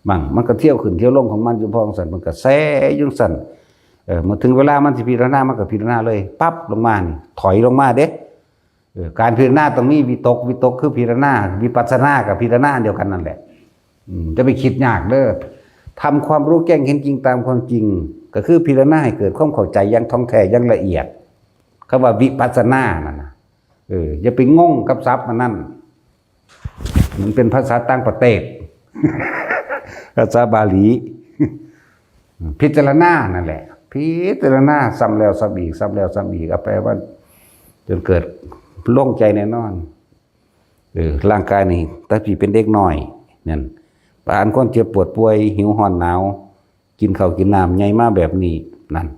มั่ง มันก็เที่ยวขึ้นเที่ยวลงของมันอยู่พอจั่งซั่น มันก็แช่อยู่จั่งซั่น เออ เมื่อถึงเวลามันสิพิจารณา มันก็พิจารณาเลย ปั๊บลงมานี่ ถอยลงมาเด้ เออ การพิจารณาต้องมีวิตก วิตกคือพิจารณา วิปัสสนากับพิจารณาอันเดียวกันนั่นแหละ อืม จะไปคิดยากเด้อ ทำความรู้แจ้งเห็นจริงตามความจริง ก็คือพิจารณาให้เกิดความเข้าใจอย่างท่องแท้อย่างละเอียด คำว่าวิปัสสนานั่นน่ะ เออ อย่าไปงงกับศัพท์มันนั่น มันเป็นภาษาต่างประเทศ ภาษาบาลี พิจารณานั่นแหละ พิจารณาซ้ำแล้วซ้ำอีก ซ้ำแล้วซ้ำอีก เอาไปว่า จนเกิดโล่งใจแน่นอน เออ ร่างกายนี่ แต่พี่เป็นเด็กน้อยนั่น ผ่านความเจ็บปวดป่วย หิวร้อนหนาว กินข้าวกินน้ำ ใหญ่มาแบบนี้นั่น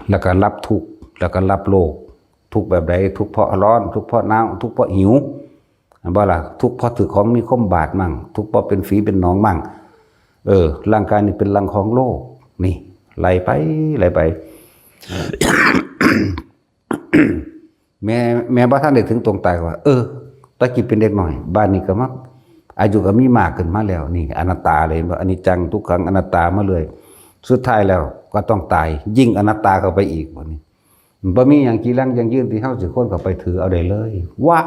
แล้วก็รับทุกข์ แล้วก็รับโรค ทุกข์แบบใด ทุกข์เพราะร้อน ทุกข์เพราะหนาว ทุกข์เพราะหิว เห็นบ่ล่ะ ทุกข์เพราะถือของมีคมบาดมั่ง ทุกข์เพราะเป็นฝีเป็นหนองมั่ง เออ ร่างกายนี่เป็นรังของโรค นี่ ไล่ไป ไล่ไป แม่ แม่บ่ทันได้ถึงตรงตายก็ว่า เออ ตะกี้เป็นเด็กน้อย บาดนี้ก็มา อายุก็มีมากขึ้นมาแล้ว นี่ อนัตตาเลย เห็นบ่ อนิจจัง ทุกขัง อนัตตามาเลย สุดท้ายแล้วก็ต้องตาย ยิ่งอนัตตาเข้าไปอีก บัดนี้ บ่มีหยังจีรังยั่งยืนที่เฮาสิควรเข้าไปถือเอาได้เลย วะ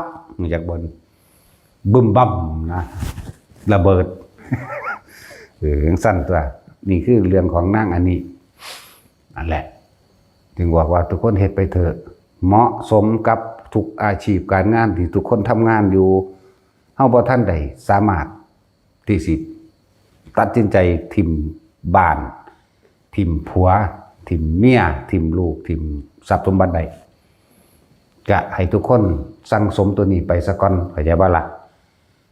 อยากบ่น บึ้มบั้มนะ ระเบิด เออ จั่งซั่นตั๊ว นี่คือเรื่องของนางอันนี้ นั่นแหละ จึงบอกว่าทุกคนเฮ็ดไปเถอะ เหมาะสมกับทุกอาชีพการงานที่ทุกคนทำงานอยู่ เฮาบ่ทันได้สามารถที่สิตัดสินใจถิ่มบ้าน ถิ่มผัว ถิ่มเมีย ถิ่มลูก ถิ่มทรัพย์สมบัติได้ ก็ให้ทุกคนสั่งสมตัวนี้ไปซะก่อน เข้าใจบ่ล่ะ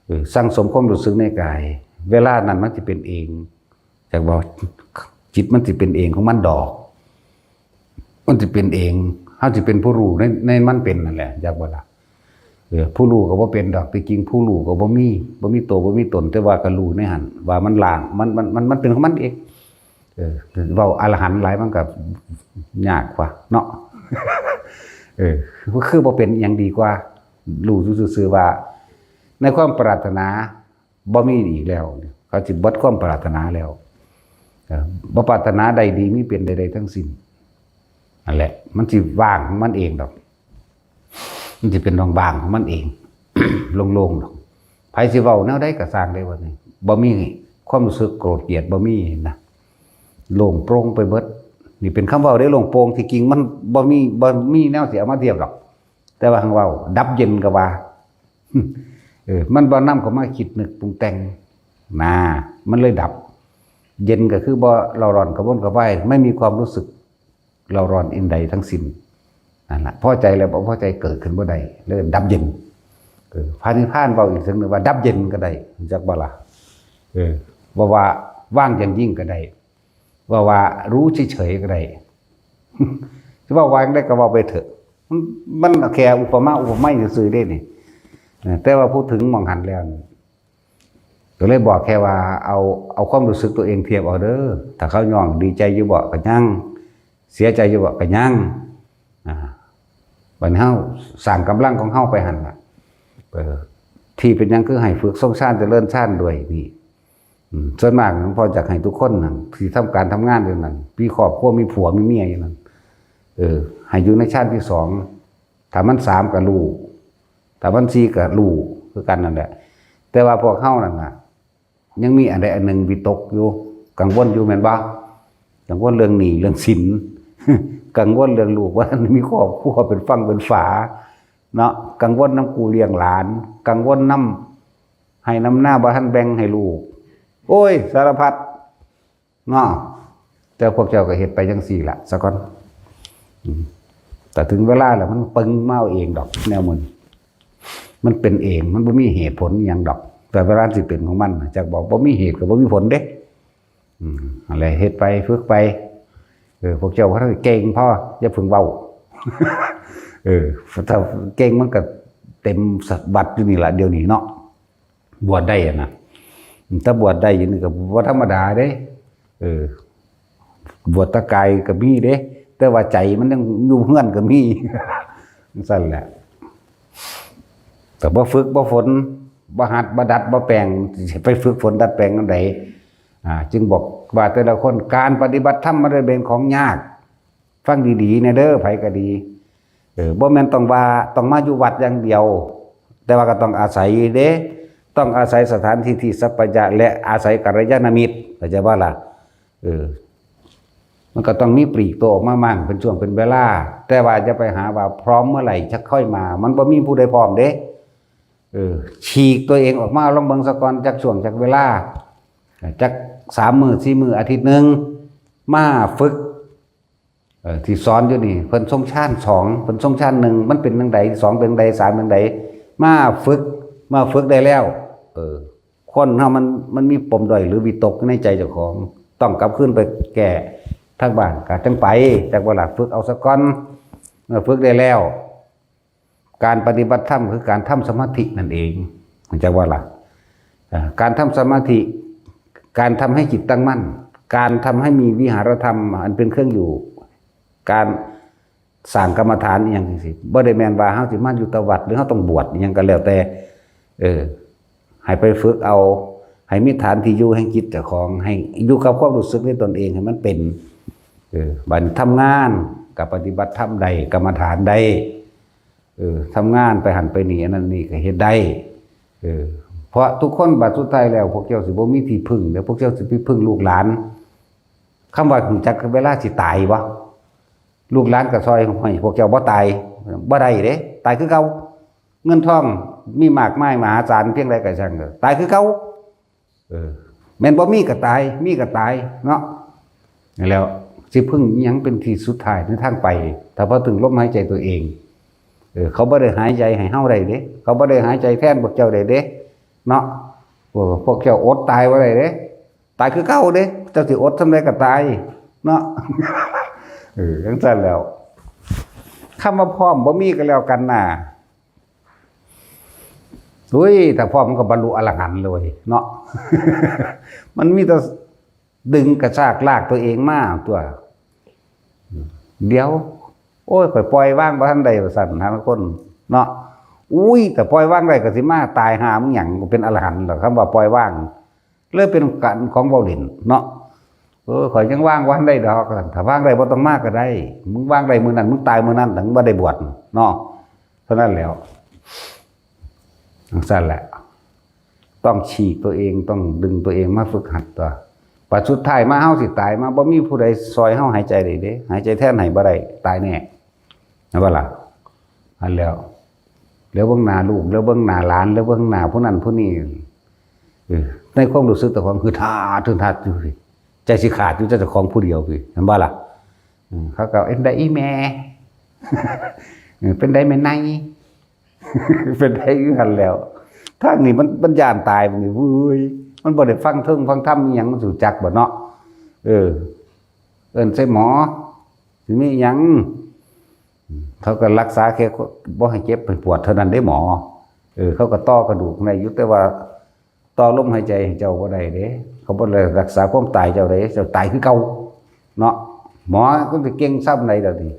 เออ สั่งสมความรู้สึกในกาย เวลานั้นมันสิเป็นเอง จักบ่ จิตมันสิเป็นเองของมันดอก มันสิเป็นเอง เฮาสิเป็นผู้รู้ใน ในมันเป็นนั่นแหละ จักบ่ล่ะ เออ ผู้รู้ก็บ่เป็นดอก ที่จริงผู้รู้ก็บ่มี บ่มีตัว บ่มีตน แต่ว่าก็รู้ในหั่น ว่ามันว่าง มัน มัน มัน มันเป็นของมันเอง เออ เว้าอรหันต์หลายมันก็ยากกว่าเนาะ เออ คือบ่เป็นอหยังดีกว่า รู้อยู่ซื่อๆว่า ในความปรารถนาบ่มีอีกแล้ว เขาสิเบิดความปรารถนาแล้ว เออ บ่ปรารถนาได้ดีมีเป็นใดๆทั้งสิ้น นั่นแหละ มันสิว่างของมันเองดอก มันสิเป็นว่างๆของมันเอง โล่งๆดอก ไผสิเว้าแนวใดก็ซ่างเด้ บัดนี้ บ่มีความรู้สึกโกรธเกลียด บ่มีนะ โล่งโปร่งไปเบิด นี่เป็นคำเว้าเด้ โล่งโปร่ง ที่จริงมันบ่มี บ่มีแนวสิเอามาเทียบดอก แต่ว่าหั้นเว้า ดับเย็นก็ว่า เออ มันบ่นำเข้ามาคิดนึกปรุงแต่ง นะ มันเลยดับ เย็นก็คือบ่เร่าร้อนกระวนกระวาย ไม่มีความรู้สึกเร่าร้อนอันใดทั้งสิ้น นั่นล่ะ พอใจแล้วบ่พอใจเกิดขึ้นบ่ได้ เลยดับเย็น เออ พระนิพพานเว้าอีกเถิงหนึ่งว่าดับเย็นก็ได้ รู้จักบ่ล่ะ เออ ว่า ว่าว่างอย่างยิ่งก็ได้ ว่า ว่ารู้เฉยๆก็ได้ สิเว้าว่าจั่งใดก็เว้าไปเถอะ มัน มันแค่อุปมาอุปไมยซื่อๆเด้นี่ เออ แต่ว่าพูดถึงหม่องหั้นแล้วนี่ ก็เลยบอกแค่ว่า เอา เอาความรู้สึกตัวเองเทียบเอาเด้อ ถ้าเขาย้องดีใจอยู่บ่ก็ยัง เสียใจอยู่บ่ก็ยัง อ่า บัดนี้เฮาสร้างกำลังของเฮาไปหั่นล่ะ เออ ที่เป็นหยังคือให้ฝึกทรงฌานเจริญฌานด้วยนี่ อืม ส่วนมากหลวงพ่ออยากให้ทุกคนนั่น ที่ทำการทำงานอยู่นั่น มีครอบครัว มีผัว มีเมียอยู่นั่น เออ ให้อยู่ในฌานที่สอง ถ้ามันสามก็รู้ ถ้ามันสี่ก็รู้คือกันนั่นแหละ แต่ว่าพวกเฮานั่นน่ะ ยังมีอันใดอันหนึ่งวิตกอยู่ กังวลอยู่แม่นบ่ กังวลเรื่องหนี้เรื่องสิน กังวลเรื่องลูกว่ามีครอบครัวเป็นฝั่งเป็นฝา เนาะ กังวลนำกู้เลี้ยงหลาน กังวลนำไฮ่นำนาบ่ทันแบ่งให้ลูก โอ้ย สารพัด เนาะ แต่พวกเจ้าก็เฮ็ดไปจั่งซี้ล่ะ ซะก่อน อืม แต่ถึงเวลาแล้วมันปึงมาเอาเองดอก แนวมัน มันเป็นเอง มันบ่มีเหตุผลอิหยังดอก แต่เวลาสิเป็นของมันน่ะ จักบอกบ่มีเหตุก็บ่มีผลเด้ อืม นั่นแหละ เฮ็ดไป ฝึกไป เออ พวกเจ้าว่าเก่งพอ อย่าเพิ่งเว้า เออ ถ้าเก่งมันก็เต็มวัดอยู่นี่ล่ะ เดี๋ยวนี้เนาะ บวชได้อะนะ ถ้าบวชได้อยู่นี่ก็บ่ธรรมดาเด้ เออ บวชแตะกายก็มีเด้ แต่ว่าใจมันยังอยู่เฮือนก็มี จั่งซั้นแหละ แต่บ่ฝึกบ่ฝน บ่หัดบ่ดัดบ่แปลง สิไปฝึกฝนดัดแปลงอันใด อ่า จึงบอกว่าแต่ละคน การปฏิบัติธรรมมันเป็นของยาก ฟังดีๆแน่เด้อ ไผก็ดี เออ บ่แม่นต้องว่าต้องมาอยู่วัดอย่างเดียว แต่ว่าก็ต้องอาศัยเด้ ต้องอาศัยสถานที่ที่สัปปายะ และอาศัยกัลยาณมิตร เข้าใจบ่ล่ะ เออ มันก็ต้องมีปลีกตัวออกมามั่งเป็นช่วงเป็นเวลา แต่ว่าอย่าไปหาว่าพร้อมเมื่อไหร่จะค่อยมา มันบ่มีผู้ใดพร้อมเด้ เออ ฉีกตัวเองออกมาลองเบิ่งซะก่อน จักช่วงจักเวลา จักสามมื้อสี่มื้อ อาทิตย์หนึ่ง มาฝึก เออ ที่สอนอยู่นี่ เพิ่นทรงฌานสอง เพิ่นทรงฌานหนึ่ง มันเป็นจั่งใด สองเป็นจั่งใด สามเป็นจั่งใด มาฝึก มาฝึกได้แล้ว เออ คนเฮามัน มันมีปมด้อยหรือวิตกในใจเจ้าของ ต้องกลับคืนไปแก้ทางบ้าน ก็จั่งไป จักว่าล่ะ ฝึกเอาซะก่อน เมื่อฝึกได้แล้ว การปฏิบัติธรรมคือการทำสมาธินั่นเอง จักว่าล่ะ อ่า การทำสมาธิ การทำให้จิตตั้งมั่น การทำให้มีวิหารธรรมอันเป็นเครื่องอยู่ การสร้างกรรมฐานอิหยังจั่งซี้ บ่ได้แม่นว่าเฮาสิมาอยู่แต่วัด หรือเฮาต้องบวชอิหยังก็แล้วแต่ เออ ให้ไปฝึกเอา ให้มีฐานที่อยู่แห่งจิตเจ้าของ ให้อยู่กับความรู้สึกในตนเองให้มันเป็น เออ บัดนี้ทำงานก็ปฏิบัติธรรมได้ กรรมฐานได้ เออ ทำงานไปหั่นไปนี่ อันนั้นนี่ก็เฮ็ดได้ เออ เพราะทุกคนบัดสุดท้ายแล้ว พวกเจ้าสิบ่มีที่พึ่ง แล้วพวกเจ้าสิไปพึ่งลูกหลาน คำว่ารู้จักเวลาสิตายบ่ ลูกหลานก็ซ่อยให้พวกเจ้าบ่ตาย บ่ได้เด้ ตายคือเก่า เงินทองมีมากมายมหาศาลเพียงใดก็ช่างเถอะ ตายคือเก่า เออ แม่นบ่มีก็ตาย มีก็ตายเนาะ แล้วสิพึ่งอิหยังเป็นที่สุดท้ายในทางไป ถ้าพอถึงลมหายใจตัวเอง เออ เขาบ่ได้หายใจให้เฮาได้เด้ เขาบ่ได้หายใจแทนพวกเจ้าได้เด้ เนาะ พวก พวกเจ้าอดตายบ่ได้เด้ ตายคือเก่าเด้ เจ้าสิอดส่ำใดก็ตาย เนาะ เออ จั่งซั้นแล้ว คำว่าพร้อมบ่มีก็แล้วกันน่ะ อุ้ย ถ้าพร้อมมันก็บรรลุอรหันต์เลยเนาะ มันมีแต่ดึงกระชากลากตัวเองมาตัว เดี๋ยว โอ้ย ข่อยปล่อยวางบ่ทันได้ ว่าซั่น หาลางคนเนาะ อุ้ย แต่ปล่อยวางได้ก็สิมาตาย หามึงหยัง กูเป็นอรหันต์ดอก คำว่าปล่อยวาง เลยเป็นการของเว้าเล่นเนาะ เออ ข่อยยังวางบ่ทันได้ดอก ถ้าวางได้บ่ต้องมาก็ได้ มึงวางได้มื้อนั้น มึงตายมื้อนั้น ถึงบ่ได้บวชเนาะ เท่านั้นแหล้ว จั่งซั้นแหละ ต้องฉีกตัวเอง ต้องดึงตัวเองมาฝึกหัดตัว บัดสุดท้ายมาเฮาสิตายมา บ่มีผู้ใดซอยเฮาหายใจได้เด้ หายใจแทนให้บ่ได้ ตายแน่ แม่นบ่ล่ะ อันแล้ว แล้วเบิ่งหน้าลูก แล้วเบิ่งหน้าหลาน แล้วเบิ่งหน้าผู้นั้นผู้นี้ เออ ในความรู้สึกเจ้าของคือทาด คือทาดอยู่สิ ใจสิขาดอยู่เจ้าของผู้เดียวสิ แม่นบ่ล่ะ อืม เขาก็ "เป็นใดอีแม่" เออ "เป็นใดแม่ไน" เป็นใดคือกันแล้ว ทางนี้มัน มันย้านตาย มันนี่ เว้ย มันบ่ได้ฟังเทิงฟังธรรมอิหยัง มันสิรู้จักบ่เนาะ เออ เอิ้นใส่หมอ สิมีอิหยัง เขาก็รักษาแค่บ่ให้เจ็บให้ปวดเท่านั้นเด้หมอ เออ เขาก็ต่อกระดูกได้อยู่ แต่ว่าต่อลมหายใจให้เจ้าบ่ได้เด้ เขาบ่ได้รักษาความตายเจ้าเด้ เจ้าตายคือเก่าเนาะ หมอก็สิเก่งส่ำใดล่ะนี่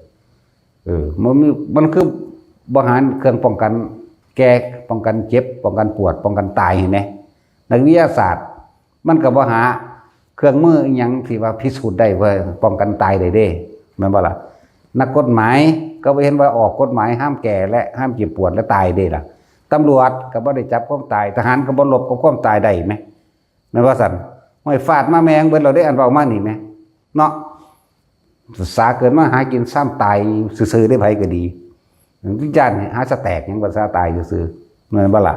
เออ มันมี มันคือบ่หาเครื่องป้องกันแก่ ป้องกันเจ็บ ป้องกันปวด ป้องกันตายหั้นแหม นักวิทยาศาสตร์ มันก็บ่หาเครื่องมืออิหยังที่ว่าพิสูจน์ได้ว่าป้องกันตายได้เด้ แม่นบ่ล่ะ นักกฎหมายก็บ่เห็นว่าออกกฎหมายห้ามแก่และห้ามเจ็บปวดและตายเด้ล่ะ ตำรวจก็บ่ได้จับความตาย ทหารก็บ่รบกับความตายได้แหม แม่นว่าซั่น ห้วย ฟาดมาแม่งเบิดแล้วเด้ อันเว้ามานี่แหม เนาะ สาเกิดมาหากินซ้ำตายซื่อๆ ได้ไผก็ดี ย้านหาสแต็กหยัง ภาษาตายซื่อๆ แม่นบ่ล่ะ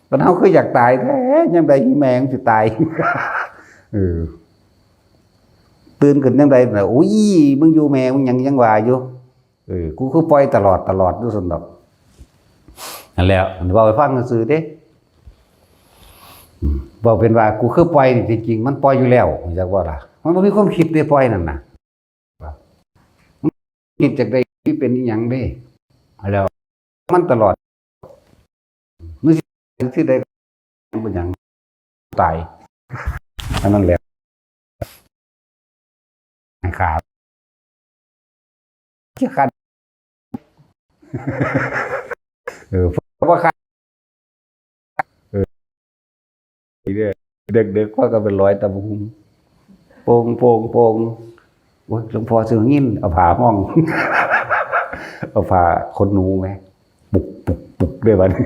ตอนเฮาคืออยากตายแท้ ยามใดอีแม่งสิตาย เออ ตื่นขึ้นยามใดน่ะ "อุ้ย มึงอยู่แม่มึงหยัง ยังว่าอยู่ เออ กูคือปล่อยตลอด ตลอด" อยู่ซั่นดอก นั่นแหละ เว้าให้ฟังซื่อๆ เด้ อืม เว้าเป็นว่า "กูคือปล่อย" นี่ ที่จริงมันปล่อยอยู่แล้ว รู้จักบ่ล่ะ มันบ่มีความคิดเด้ ปล่อยนั่นน่ะ คิดจักได้ สิเป็นอีหยังเด้ แล้ว มันตลอด มึงสิ สิได้ เป็นหยัง ตาย อันนั้นแหละ ขาด ขี้ขัด เออ เพราะว่าขาด เออ เด็กๆ พากันไปลอยตำบักหุ่ง โป่ง โป่ง โป่ง โอ้ย หลวงพ่อสิได้ยิน เอาผ้าห้อง เอาผ้าขนหนูแหม ปุก ปุก ปุก เด้บัดนี้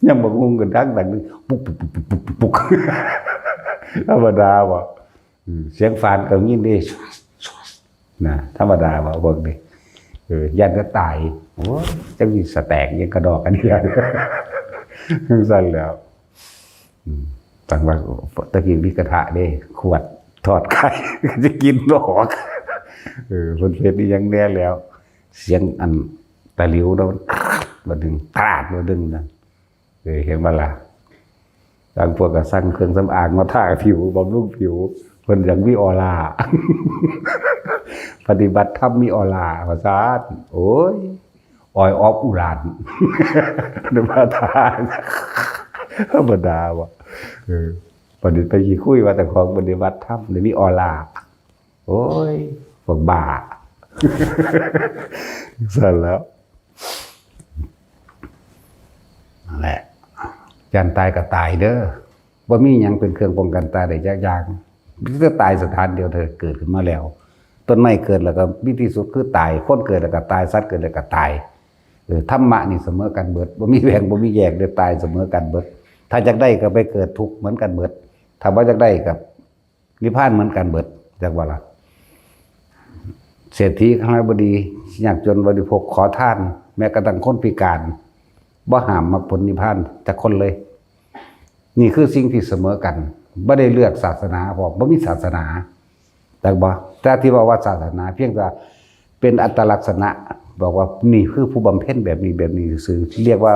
ยำบักหุ่งก็ดัง ดัง ปุก ปุก ปุก ปุก ปุก ปุก ธรรมดาบ่ อืม เสียงฟ้านก็ยินเด้ นะ ธรรมดาบ่ พวกนี้ เออ ย้านแต่ตาย โอ้ย จักสิสแต็กหยังกะดอกกะเดีย จั่งซั้นแหล้ว อืม ตั้งว่า ตะกี้มีกระทะเด้ ขวดทอดไข่ ก็สิกินบ่ออก เออ เพิ่นเฮ็ดอีหยังแหน่แล้ว เสียงอันตะหลิวเนาะ มัน บาดหนึ่ง ตราด บาดหนึ่งนะ เออ เห็นบ่ล่ะ บางพวกก็สั่งเครื่องสำอางมาทาผิว บำรุงผิว เพิ่นอยากมีออร่า ปฏิบัติธรรมมีออร่า ว่าซั่น โอ้ย ออยออฟอุราน นึกว่าทา ธรรมดาบ่ เออ บัดนี้ไปขี้คุยว่าเจ้าของปฏิบัติธรรมนี่มีออร่า โอ้ย พวกบ้า ซั่นแหล้ว นั่นแหละ ย้านตายก็ตายเด้อ บ่มีหยังเป็นเครื่องป้องกันตายได้จักอย่าง มีแต่ตายสถานเดียวเท่านั้น เกิดขึ้นมาแล้ว ต้นไม้เกิดแล้วก็มีที่สุดคือตาย คนเกิดแล้วก็ตาย สัตว์เกิดแล้วก็ตาย เออ ธรรมะนี่เสมอกันเบิด บ่มีแบ่ง บ่มีแยกเด้อ ตายเสมอกันเบิด ถ้าอยากได้ก็ไปเกิดทุกข์เหมือนกันเบิด ถ้าบ่อยากได้ก็ นิพพานเหมือนกันเบิด จักว่าล่ะ เศรษฐีคฤหบดี ยากจนบริโภคขอทาน แม้กระทั่งคนพิการ บ่ห้ามมรรคผลนิพพานจักคนเลย นี่คือสิ่งที่เสมอกัน บ่ได้เลือกศาสนา เพราะบ่มีศาสนา จักบ่ แต่ที่ว่า ว่าศาสนา เพียงแต่เป็นอัตลักษณะ บอกว่านี่คือผู้บำเพ็ญแบบนี้แบบนี้ซื่อๆ เรียกว่า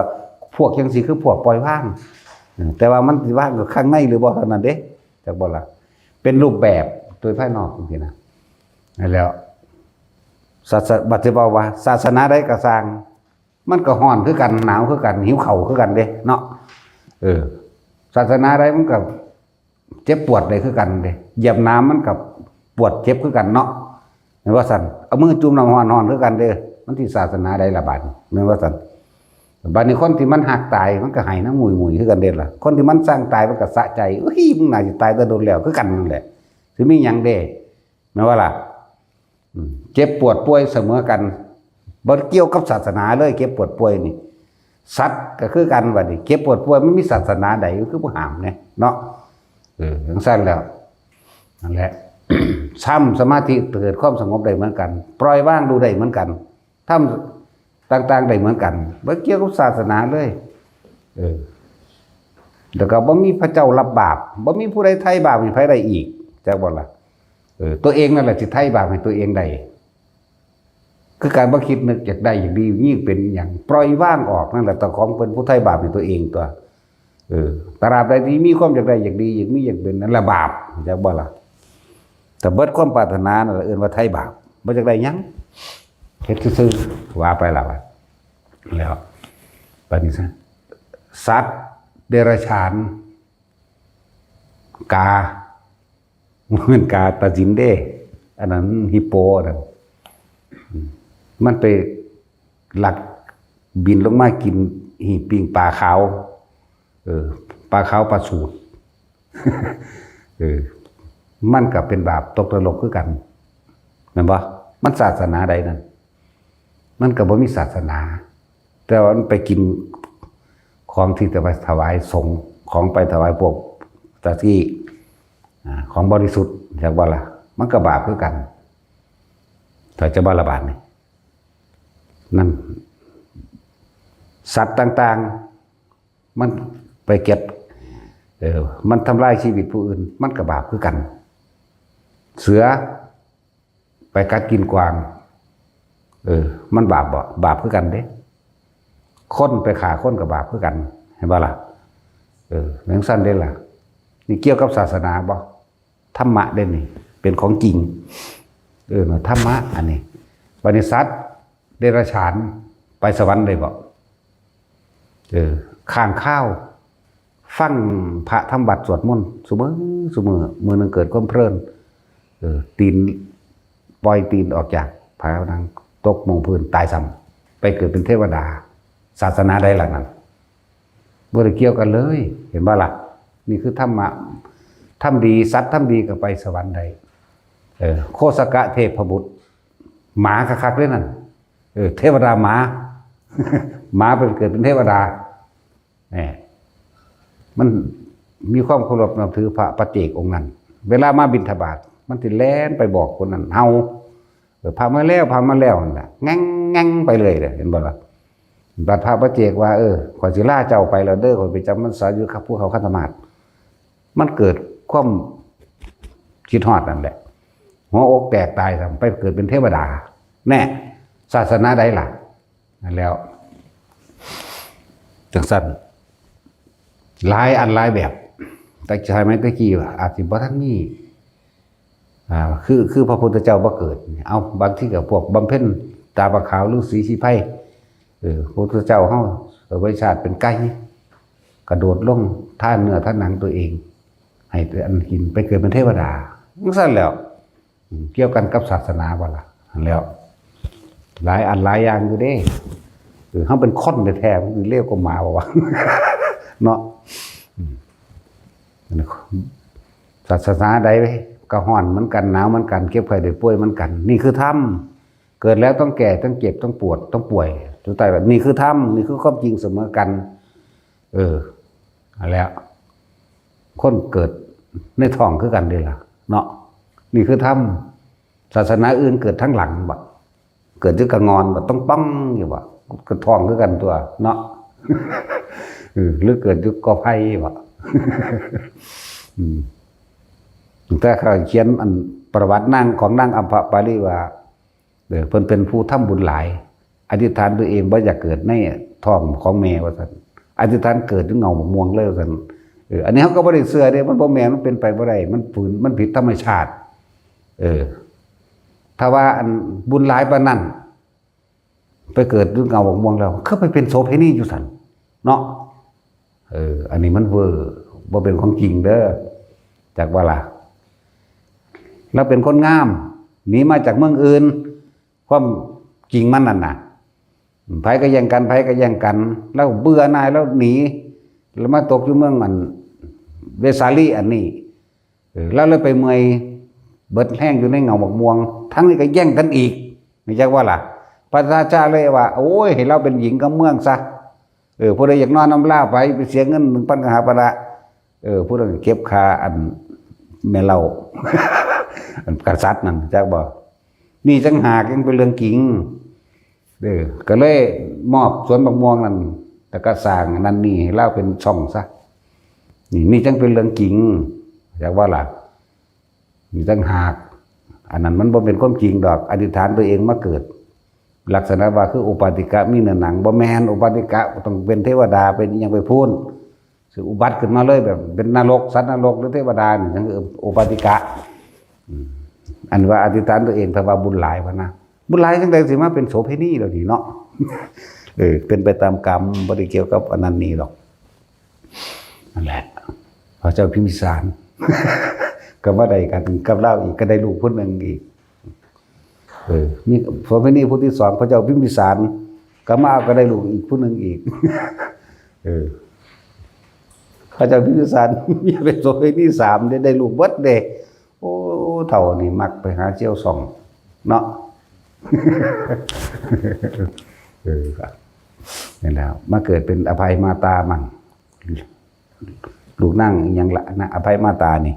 พวกจั่งซี้คือพวกปล่อยวาง เออ แต่ว่ามันสิวางอยู่ข้างในหรือบ่เท่านั้นเด้ จักบ่ล่ะ เป็นรูปแบบโดยภายนอกจั่งซี้นะ นั่นแหล้ว ศาส- บัดสิเว้าว่า ศาสนาใดก็ซ่าง มันก็ร้อนคือกัน หนาวคือกัน หิวข้าวคือกันเด้เนาะ เออ ศาสนาใดมันก็เจ็บปวดได้คือกันเด้ เหยียบน้ำมันก็ปวดเจ็บคือกันเนาะ แม่นว่าซั่น เอามือจุ่มน้ำร้อน ร้อนคือกันเด้ มันสิศาสนาใดล่ะบาดนี้ แม่นว่าซั่น บาดนี้คนที่มันฮักตายมันก็ไห้นำหงุยๆ คือกันเด้ล่ะ คนที่มันซังตายมันก็สะใจ อุ้ย มึงน่าสิตายแต่โดนแล้ว คือกันนั่นแหละ สิมีหยังเด้ แม่นว่าล่ะ อืม เจ็บปวดป่วยเสมอกัน บ่เกี่ยวกับศาสนาเลย เจ็บปวดป่วยนี่ สัตว์ก็คือกัน บัดนี้ เจ็บปวดป่วยมันมีศาสนาใดก็คือบ่ห้ามแหน่เนาะ เออ จั่งซั้นแล้ว นั่นแหละ ทำสมาธิเกิดความสงบได้เหมือนกัน ปล่อยวางรู้ได้เหมือนกัน ทำต่างๆได้เหมือนกัน บ่เกี่ยวกับศาสนาเลย เออ แล้วก็บ่มีพระเจ้ารับบาป บ่มีผู้ใดไถ่บาปให้ไผได้อีก จักบ่ล่ะ เออ ตัวเองนั่นแหละสิไถ่บาปให้ตัวเองได้ คือการบ่คิดนึกอยากได้อยากดี ยิ่งเป็นหยัง ปล่อยวางออก นั่นแหละเจ้าของเป็นผู้ไถ่บาปให้ตัวเองตัว เออ ตราบใดที่มีความอยากได้อยากดี อยากมีอยากเป็น นั่นแหละบาป จักบ่ล่ะ แต่เบิดความปรารถนานั่นแหละเอิ้นว่าไถ่บาป บ่อยากได้หยัง เฮ็ดซื่อๆ ว่าไปล่ะวะ แล้ว บัดนี้ซะ สัตว์เดรัจฉาน กา บ่แม่นกาตาสินเด้ อันนั้นฮิปโปนั่น อืม มันไปลักบินลงมากินหีบปิ้งปลาขาว เออ ปลาขาวปลาสูด เออ มันก็เป็นบาปตกนรกคือกัน แม่นบ่ มันศาสนาใดนั่น มันก็บ่มีศาสนา แต่ว่ามันไปกินของที่จะไปถวายสงฆ์ ของไปถวายพวกเจ้าที่ อ่า ของบริสุทธิ์ จักบ่ล่ะ มันก็บาปคือกัน ถ้าจะบ่ละบาปนี่ นั่น สัตว์ต่างๆ มันไปเก็บ เออ มันทำลายชีวิตผู้อื่น มันก็บาปคือกัน เสือ ไปกัดกินกวาง เออ มันบาปบ่ บาปคือกันเด้ คนไปฆ่าคนก็บาปคือกัน เห็นบ่ล่ะ เออ จั่งซั้นเด้ล่ะ นี่เกี่ยวกับศาสนาบ่ ธรรมะเด้นี่ เป็นของจริง เออ ธรรมะอันนี้ บัดนี้สัตว์เดรัจฉานไปสวรรค์ได้บ่ เออ ค้างคาว ฟังพระทำวัตรสวดมนต์ซุมื้อซุมื้อ มื้อหนึ่งเกิดความเพลิน เออ ตีน ปล่อยตีนออกจากผนัง ตกหม่องพื้น ตายซ้ำ ไปเกิดเป็นเทวดา ศาสนาใดล่ะนั่น บ่ได้เกี่ยวกันเลย เห็นบ่ล่ะ นี่คือธรรมะ ทำดี สัตว์ทำดีก็ไปสวรรค์ได้ เออ โคสกะเทพบุตร หมาคักๆเลยนั่น เออ เทวดาหมา หมาเป็นเกิดเป็นเทวดา แหม มันมีความเคารพนับถือพระปัจเจกองค์นั้น เวลามาบิณฑบาต มันสิแล่นไปบอกคนนั้น เฮา เออ พระมาแล้ว พระมาแล้วนั่นแหละ แง่งแง่งไปเลยเด้ เห็นบ่ล่ะ บัดพระปัจเจกว่า เออ ข้อยสิลาเจ้าไปแล้วเด้อ ข้อยไปจำพรรษาอยู่กับภูเขาคันธมาศ มันเกิดความคิดฮอดนั่นแหละ หัวอกแตกตายซ้ำ ไปเกิดเป็นเทวดา แน่ ศาสนาใดล่ะ นั่นแล้ว จั่งซั้น หลายอันหลายแบบ แต่สมัยตะกี้อาจสิบ่ทันมี อ่า คือ คือพระพุทธเจ้าบ่เกิด เอา บางทีก็พวกบำเพ็ญตาปะขาว ฤๅษีชีไพร เออ พระพุทธเจ้าเฮาเสวยชาติเป็นไก่ กระโดดลงทานเนื้อทานหนังตัวเอง ให้อันกิน ไปเกิดเป็นเทวดา จั่งซั้นแล้ว อืม เกี่ยวกันกับศาสนาบ่ล่ะ หั้นแล้ว หลายอันหลายอย่างอยู่เด้ เออ เฮาเป็นคนแท้ๆ มันเลวกว่าหมาบ่วะ เนาะ อืม ศาสนาใดก็ร้อนเหมือนกัน หนาวเหมือนกัน เจ็บไข้ได้ป่วยเหมือนกัน นี่คือธรรม เกิดแล้วต้องแก่ ต้องเจ็บ ต้องปวด ต้องป่วย สุดท้ายแล้ว นี่คือธรรม นี่คือความจริงเสมอกัน เออ นั่นแหละ คนเกิดในท้องคือกันเด้ล่ะ เนาะ นี่คือธรรม ศาสนาอื่นเกิดทั้งหลังบ่ เกิดอยู่กะงอนบ่ ต้องป้องอยู่บ่ ก็ท้องคือกันตัว เนาะ เออ หรือเกิดอยู่กอไผ่บ่ อืม แต่เขาเขียนอันประวัตินาง ของนางอัมพปาลีว่า เออ เพิ่นเป็นผู้ทำบุญหลาย อธิษฐานตัวเองบ่อยากเกิดในท้องของแม่ว่าซั่น อธิษฐานเกิดอยู่เงาบักม่วงเลยว่าซั่น เออ อันนี้เฮาก็บ่ได้เชื่อเด้ มันบ่แม่น มันเป็นไปบ่ได้ มันฝืน มันผิดธรรมชาติ เออ ถ้าว่าอันบุญหลายปานนั้น ไปเกิดอยู่เงาบักม่วงแล้ว คือไปเป็นโสเภณีอยู่ซั่น เนาะ เออ อันนี้มันเวอร์ บ่เป็นของจริงเด้อ จักว่าล่ะ แล้วเป็นคนงาม หนีมาจากเมืองอื่น ความ จริงมันนั่นน่ะ ไผก็แย่งกัน ไผก็แย่งกัน แล้วเบื่อหน่าย แล้วหนี แล้วมาตกอยู่เมืองอัน เวสาลีอันนี้ เออ แล้วเลยไปเมื่อย เบิดแฮงอยู่ในเงาบักม่วง ทั้งนี้ก็แย่งกันอีก นี่จักว่าล่ะ พระราชาเลยว่า โอ้ย ให้เราเป็นหญิงกับเมืองซะ เออ ผู้ใดอยากนอนนำลาวไป ไปเสียเงินหนึ่งพันกหาปณะ เออ ผู้นั้นเก็บค่าอันแม่เหล้า อันกษัตริย์นั่น จักบ่ นี่จังหากยังเป็นเรื่องจริง เออ ก็เลยมอบสวนบักม่วงนั่น แล้วก็สร้างนั่นนี่ให้ลาวเป็นช่องซะ นี่ นี่จังเป็นเรื่องจริง จักว่าล่ะ นี่จังหาก อันนั้นมันบ่เป็นความจริงดอก อธิษฐานตัวเองมาเกิด ลักษณะว่าคืออุปาติกะมีเนื้อหนัง บ่แม่น อุปาติกะต้องเป็นเทวดา เป็นอิหยังไปพู้น สิอุบัติขึ้นมาเลยแบบเป็นนรก สัตว์นรก หรือเทวดานี่จังคืออุปาติกะ อืม อันว่าอธิษฐานตัวเอง ถ้าว่าบุญหลายพะนะ บุญหลายจังใดสิมาเป็นโสเภณีแล้วนี่เนาะ เออ เป็นไปตามกรรม บ่ได้เกี่ยวกับอันนั้นนี่หรอก นั่นแหละ พระเจ้าพิมพิสาร ก็มาได้กันกับลาวอีก ก็ได้ลูกผู้หนึ่งอีก เออ มีโสเภณีผู้ที่สอง พระเจ้าพิมพิสาร ก็มาเอา ก็ได้ลูกอีกผู้หนึ่งอีก เออ พระเจ้าพิมพิสาร มีเป็นโสเภณีสาม ได้ ได้ลูกเบิดเด้ โอ้ เฒ่านี่มักไปหาเสี่ยวซ่องเนาะ เออ ครับ นี่แหละ มาเกิดเป็นอภัยมาตามั่ง ลูกนางอิหยังละนะ อภัยมาตานี่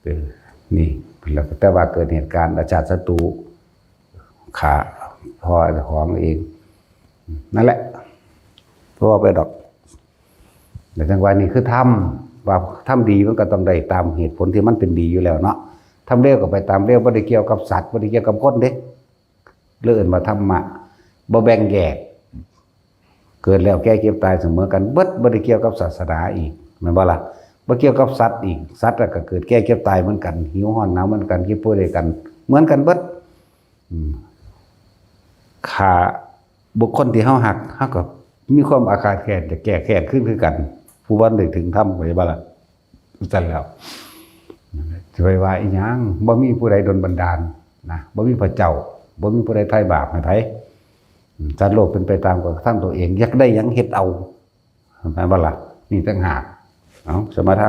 เออ นี่ แล้วแต่ว่าเกิดเหตุการณ์อาชาติศัตรู ฆ่าพ่อเจ้าของเอง นั่นแหละ เพราะว่าไปดอก แต่จังหวะนี้คือทำ ว่าทำดีมันก็ต้องได้ตามเหตุผลที่มันเป็นดีอยู่แล้วเนาะ ทำเลวก็ไปตามเลว บ่ได้เกี่ยวกับสัตว์ บ่ได้เกี่ยวกับคนเด้ เรื่องอื่นว่าธรรมะ บ่แบ่งแยก เกิดแล้วแก่เจ็บตายเสมอกันเบิด บ่ได้เกี่ยวกับศาสนาอีก แม่นบ่ล่ะ บ่เกี่ยวกับสัตว์อีก สัตว์ก็เกิดแก่เจ็บตายเหมือนกัน หิวร้อนหนาวเหมือนกัน เจ็บป่วยด้วยกัน เหมือนกันเบิด อืม ฆ่าบุคคลที่เฮาฮัก เฮาก็มีความอาฆาตแค้น จะแก้แค้นคืนคือกัน ผู้บ่ได้ถึงธรรม เข้าใจบ่ล่ะ ซั่นแล้ว จะไปว่าอีหยัง บ่มีผู้ใดดลบันดาลนะ บ่มีพระเจ้า บ่มีผู้ใดไถ่บาปให้ไผ อืม สัตว์โลกเป็นไปตามการกระทำตัวเอง อยากได้หยังเฮ็ดเอา แม่นบ่ล่ะ นี่ต่างหาก เอา สมถะ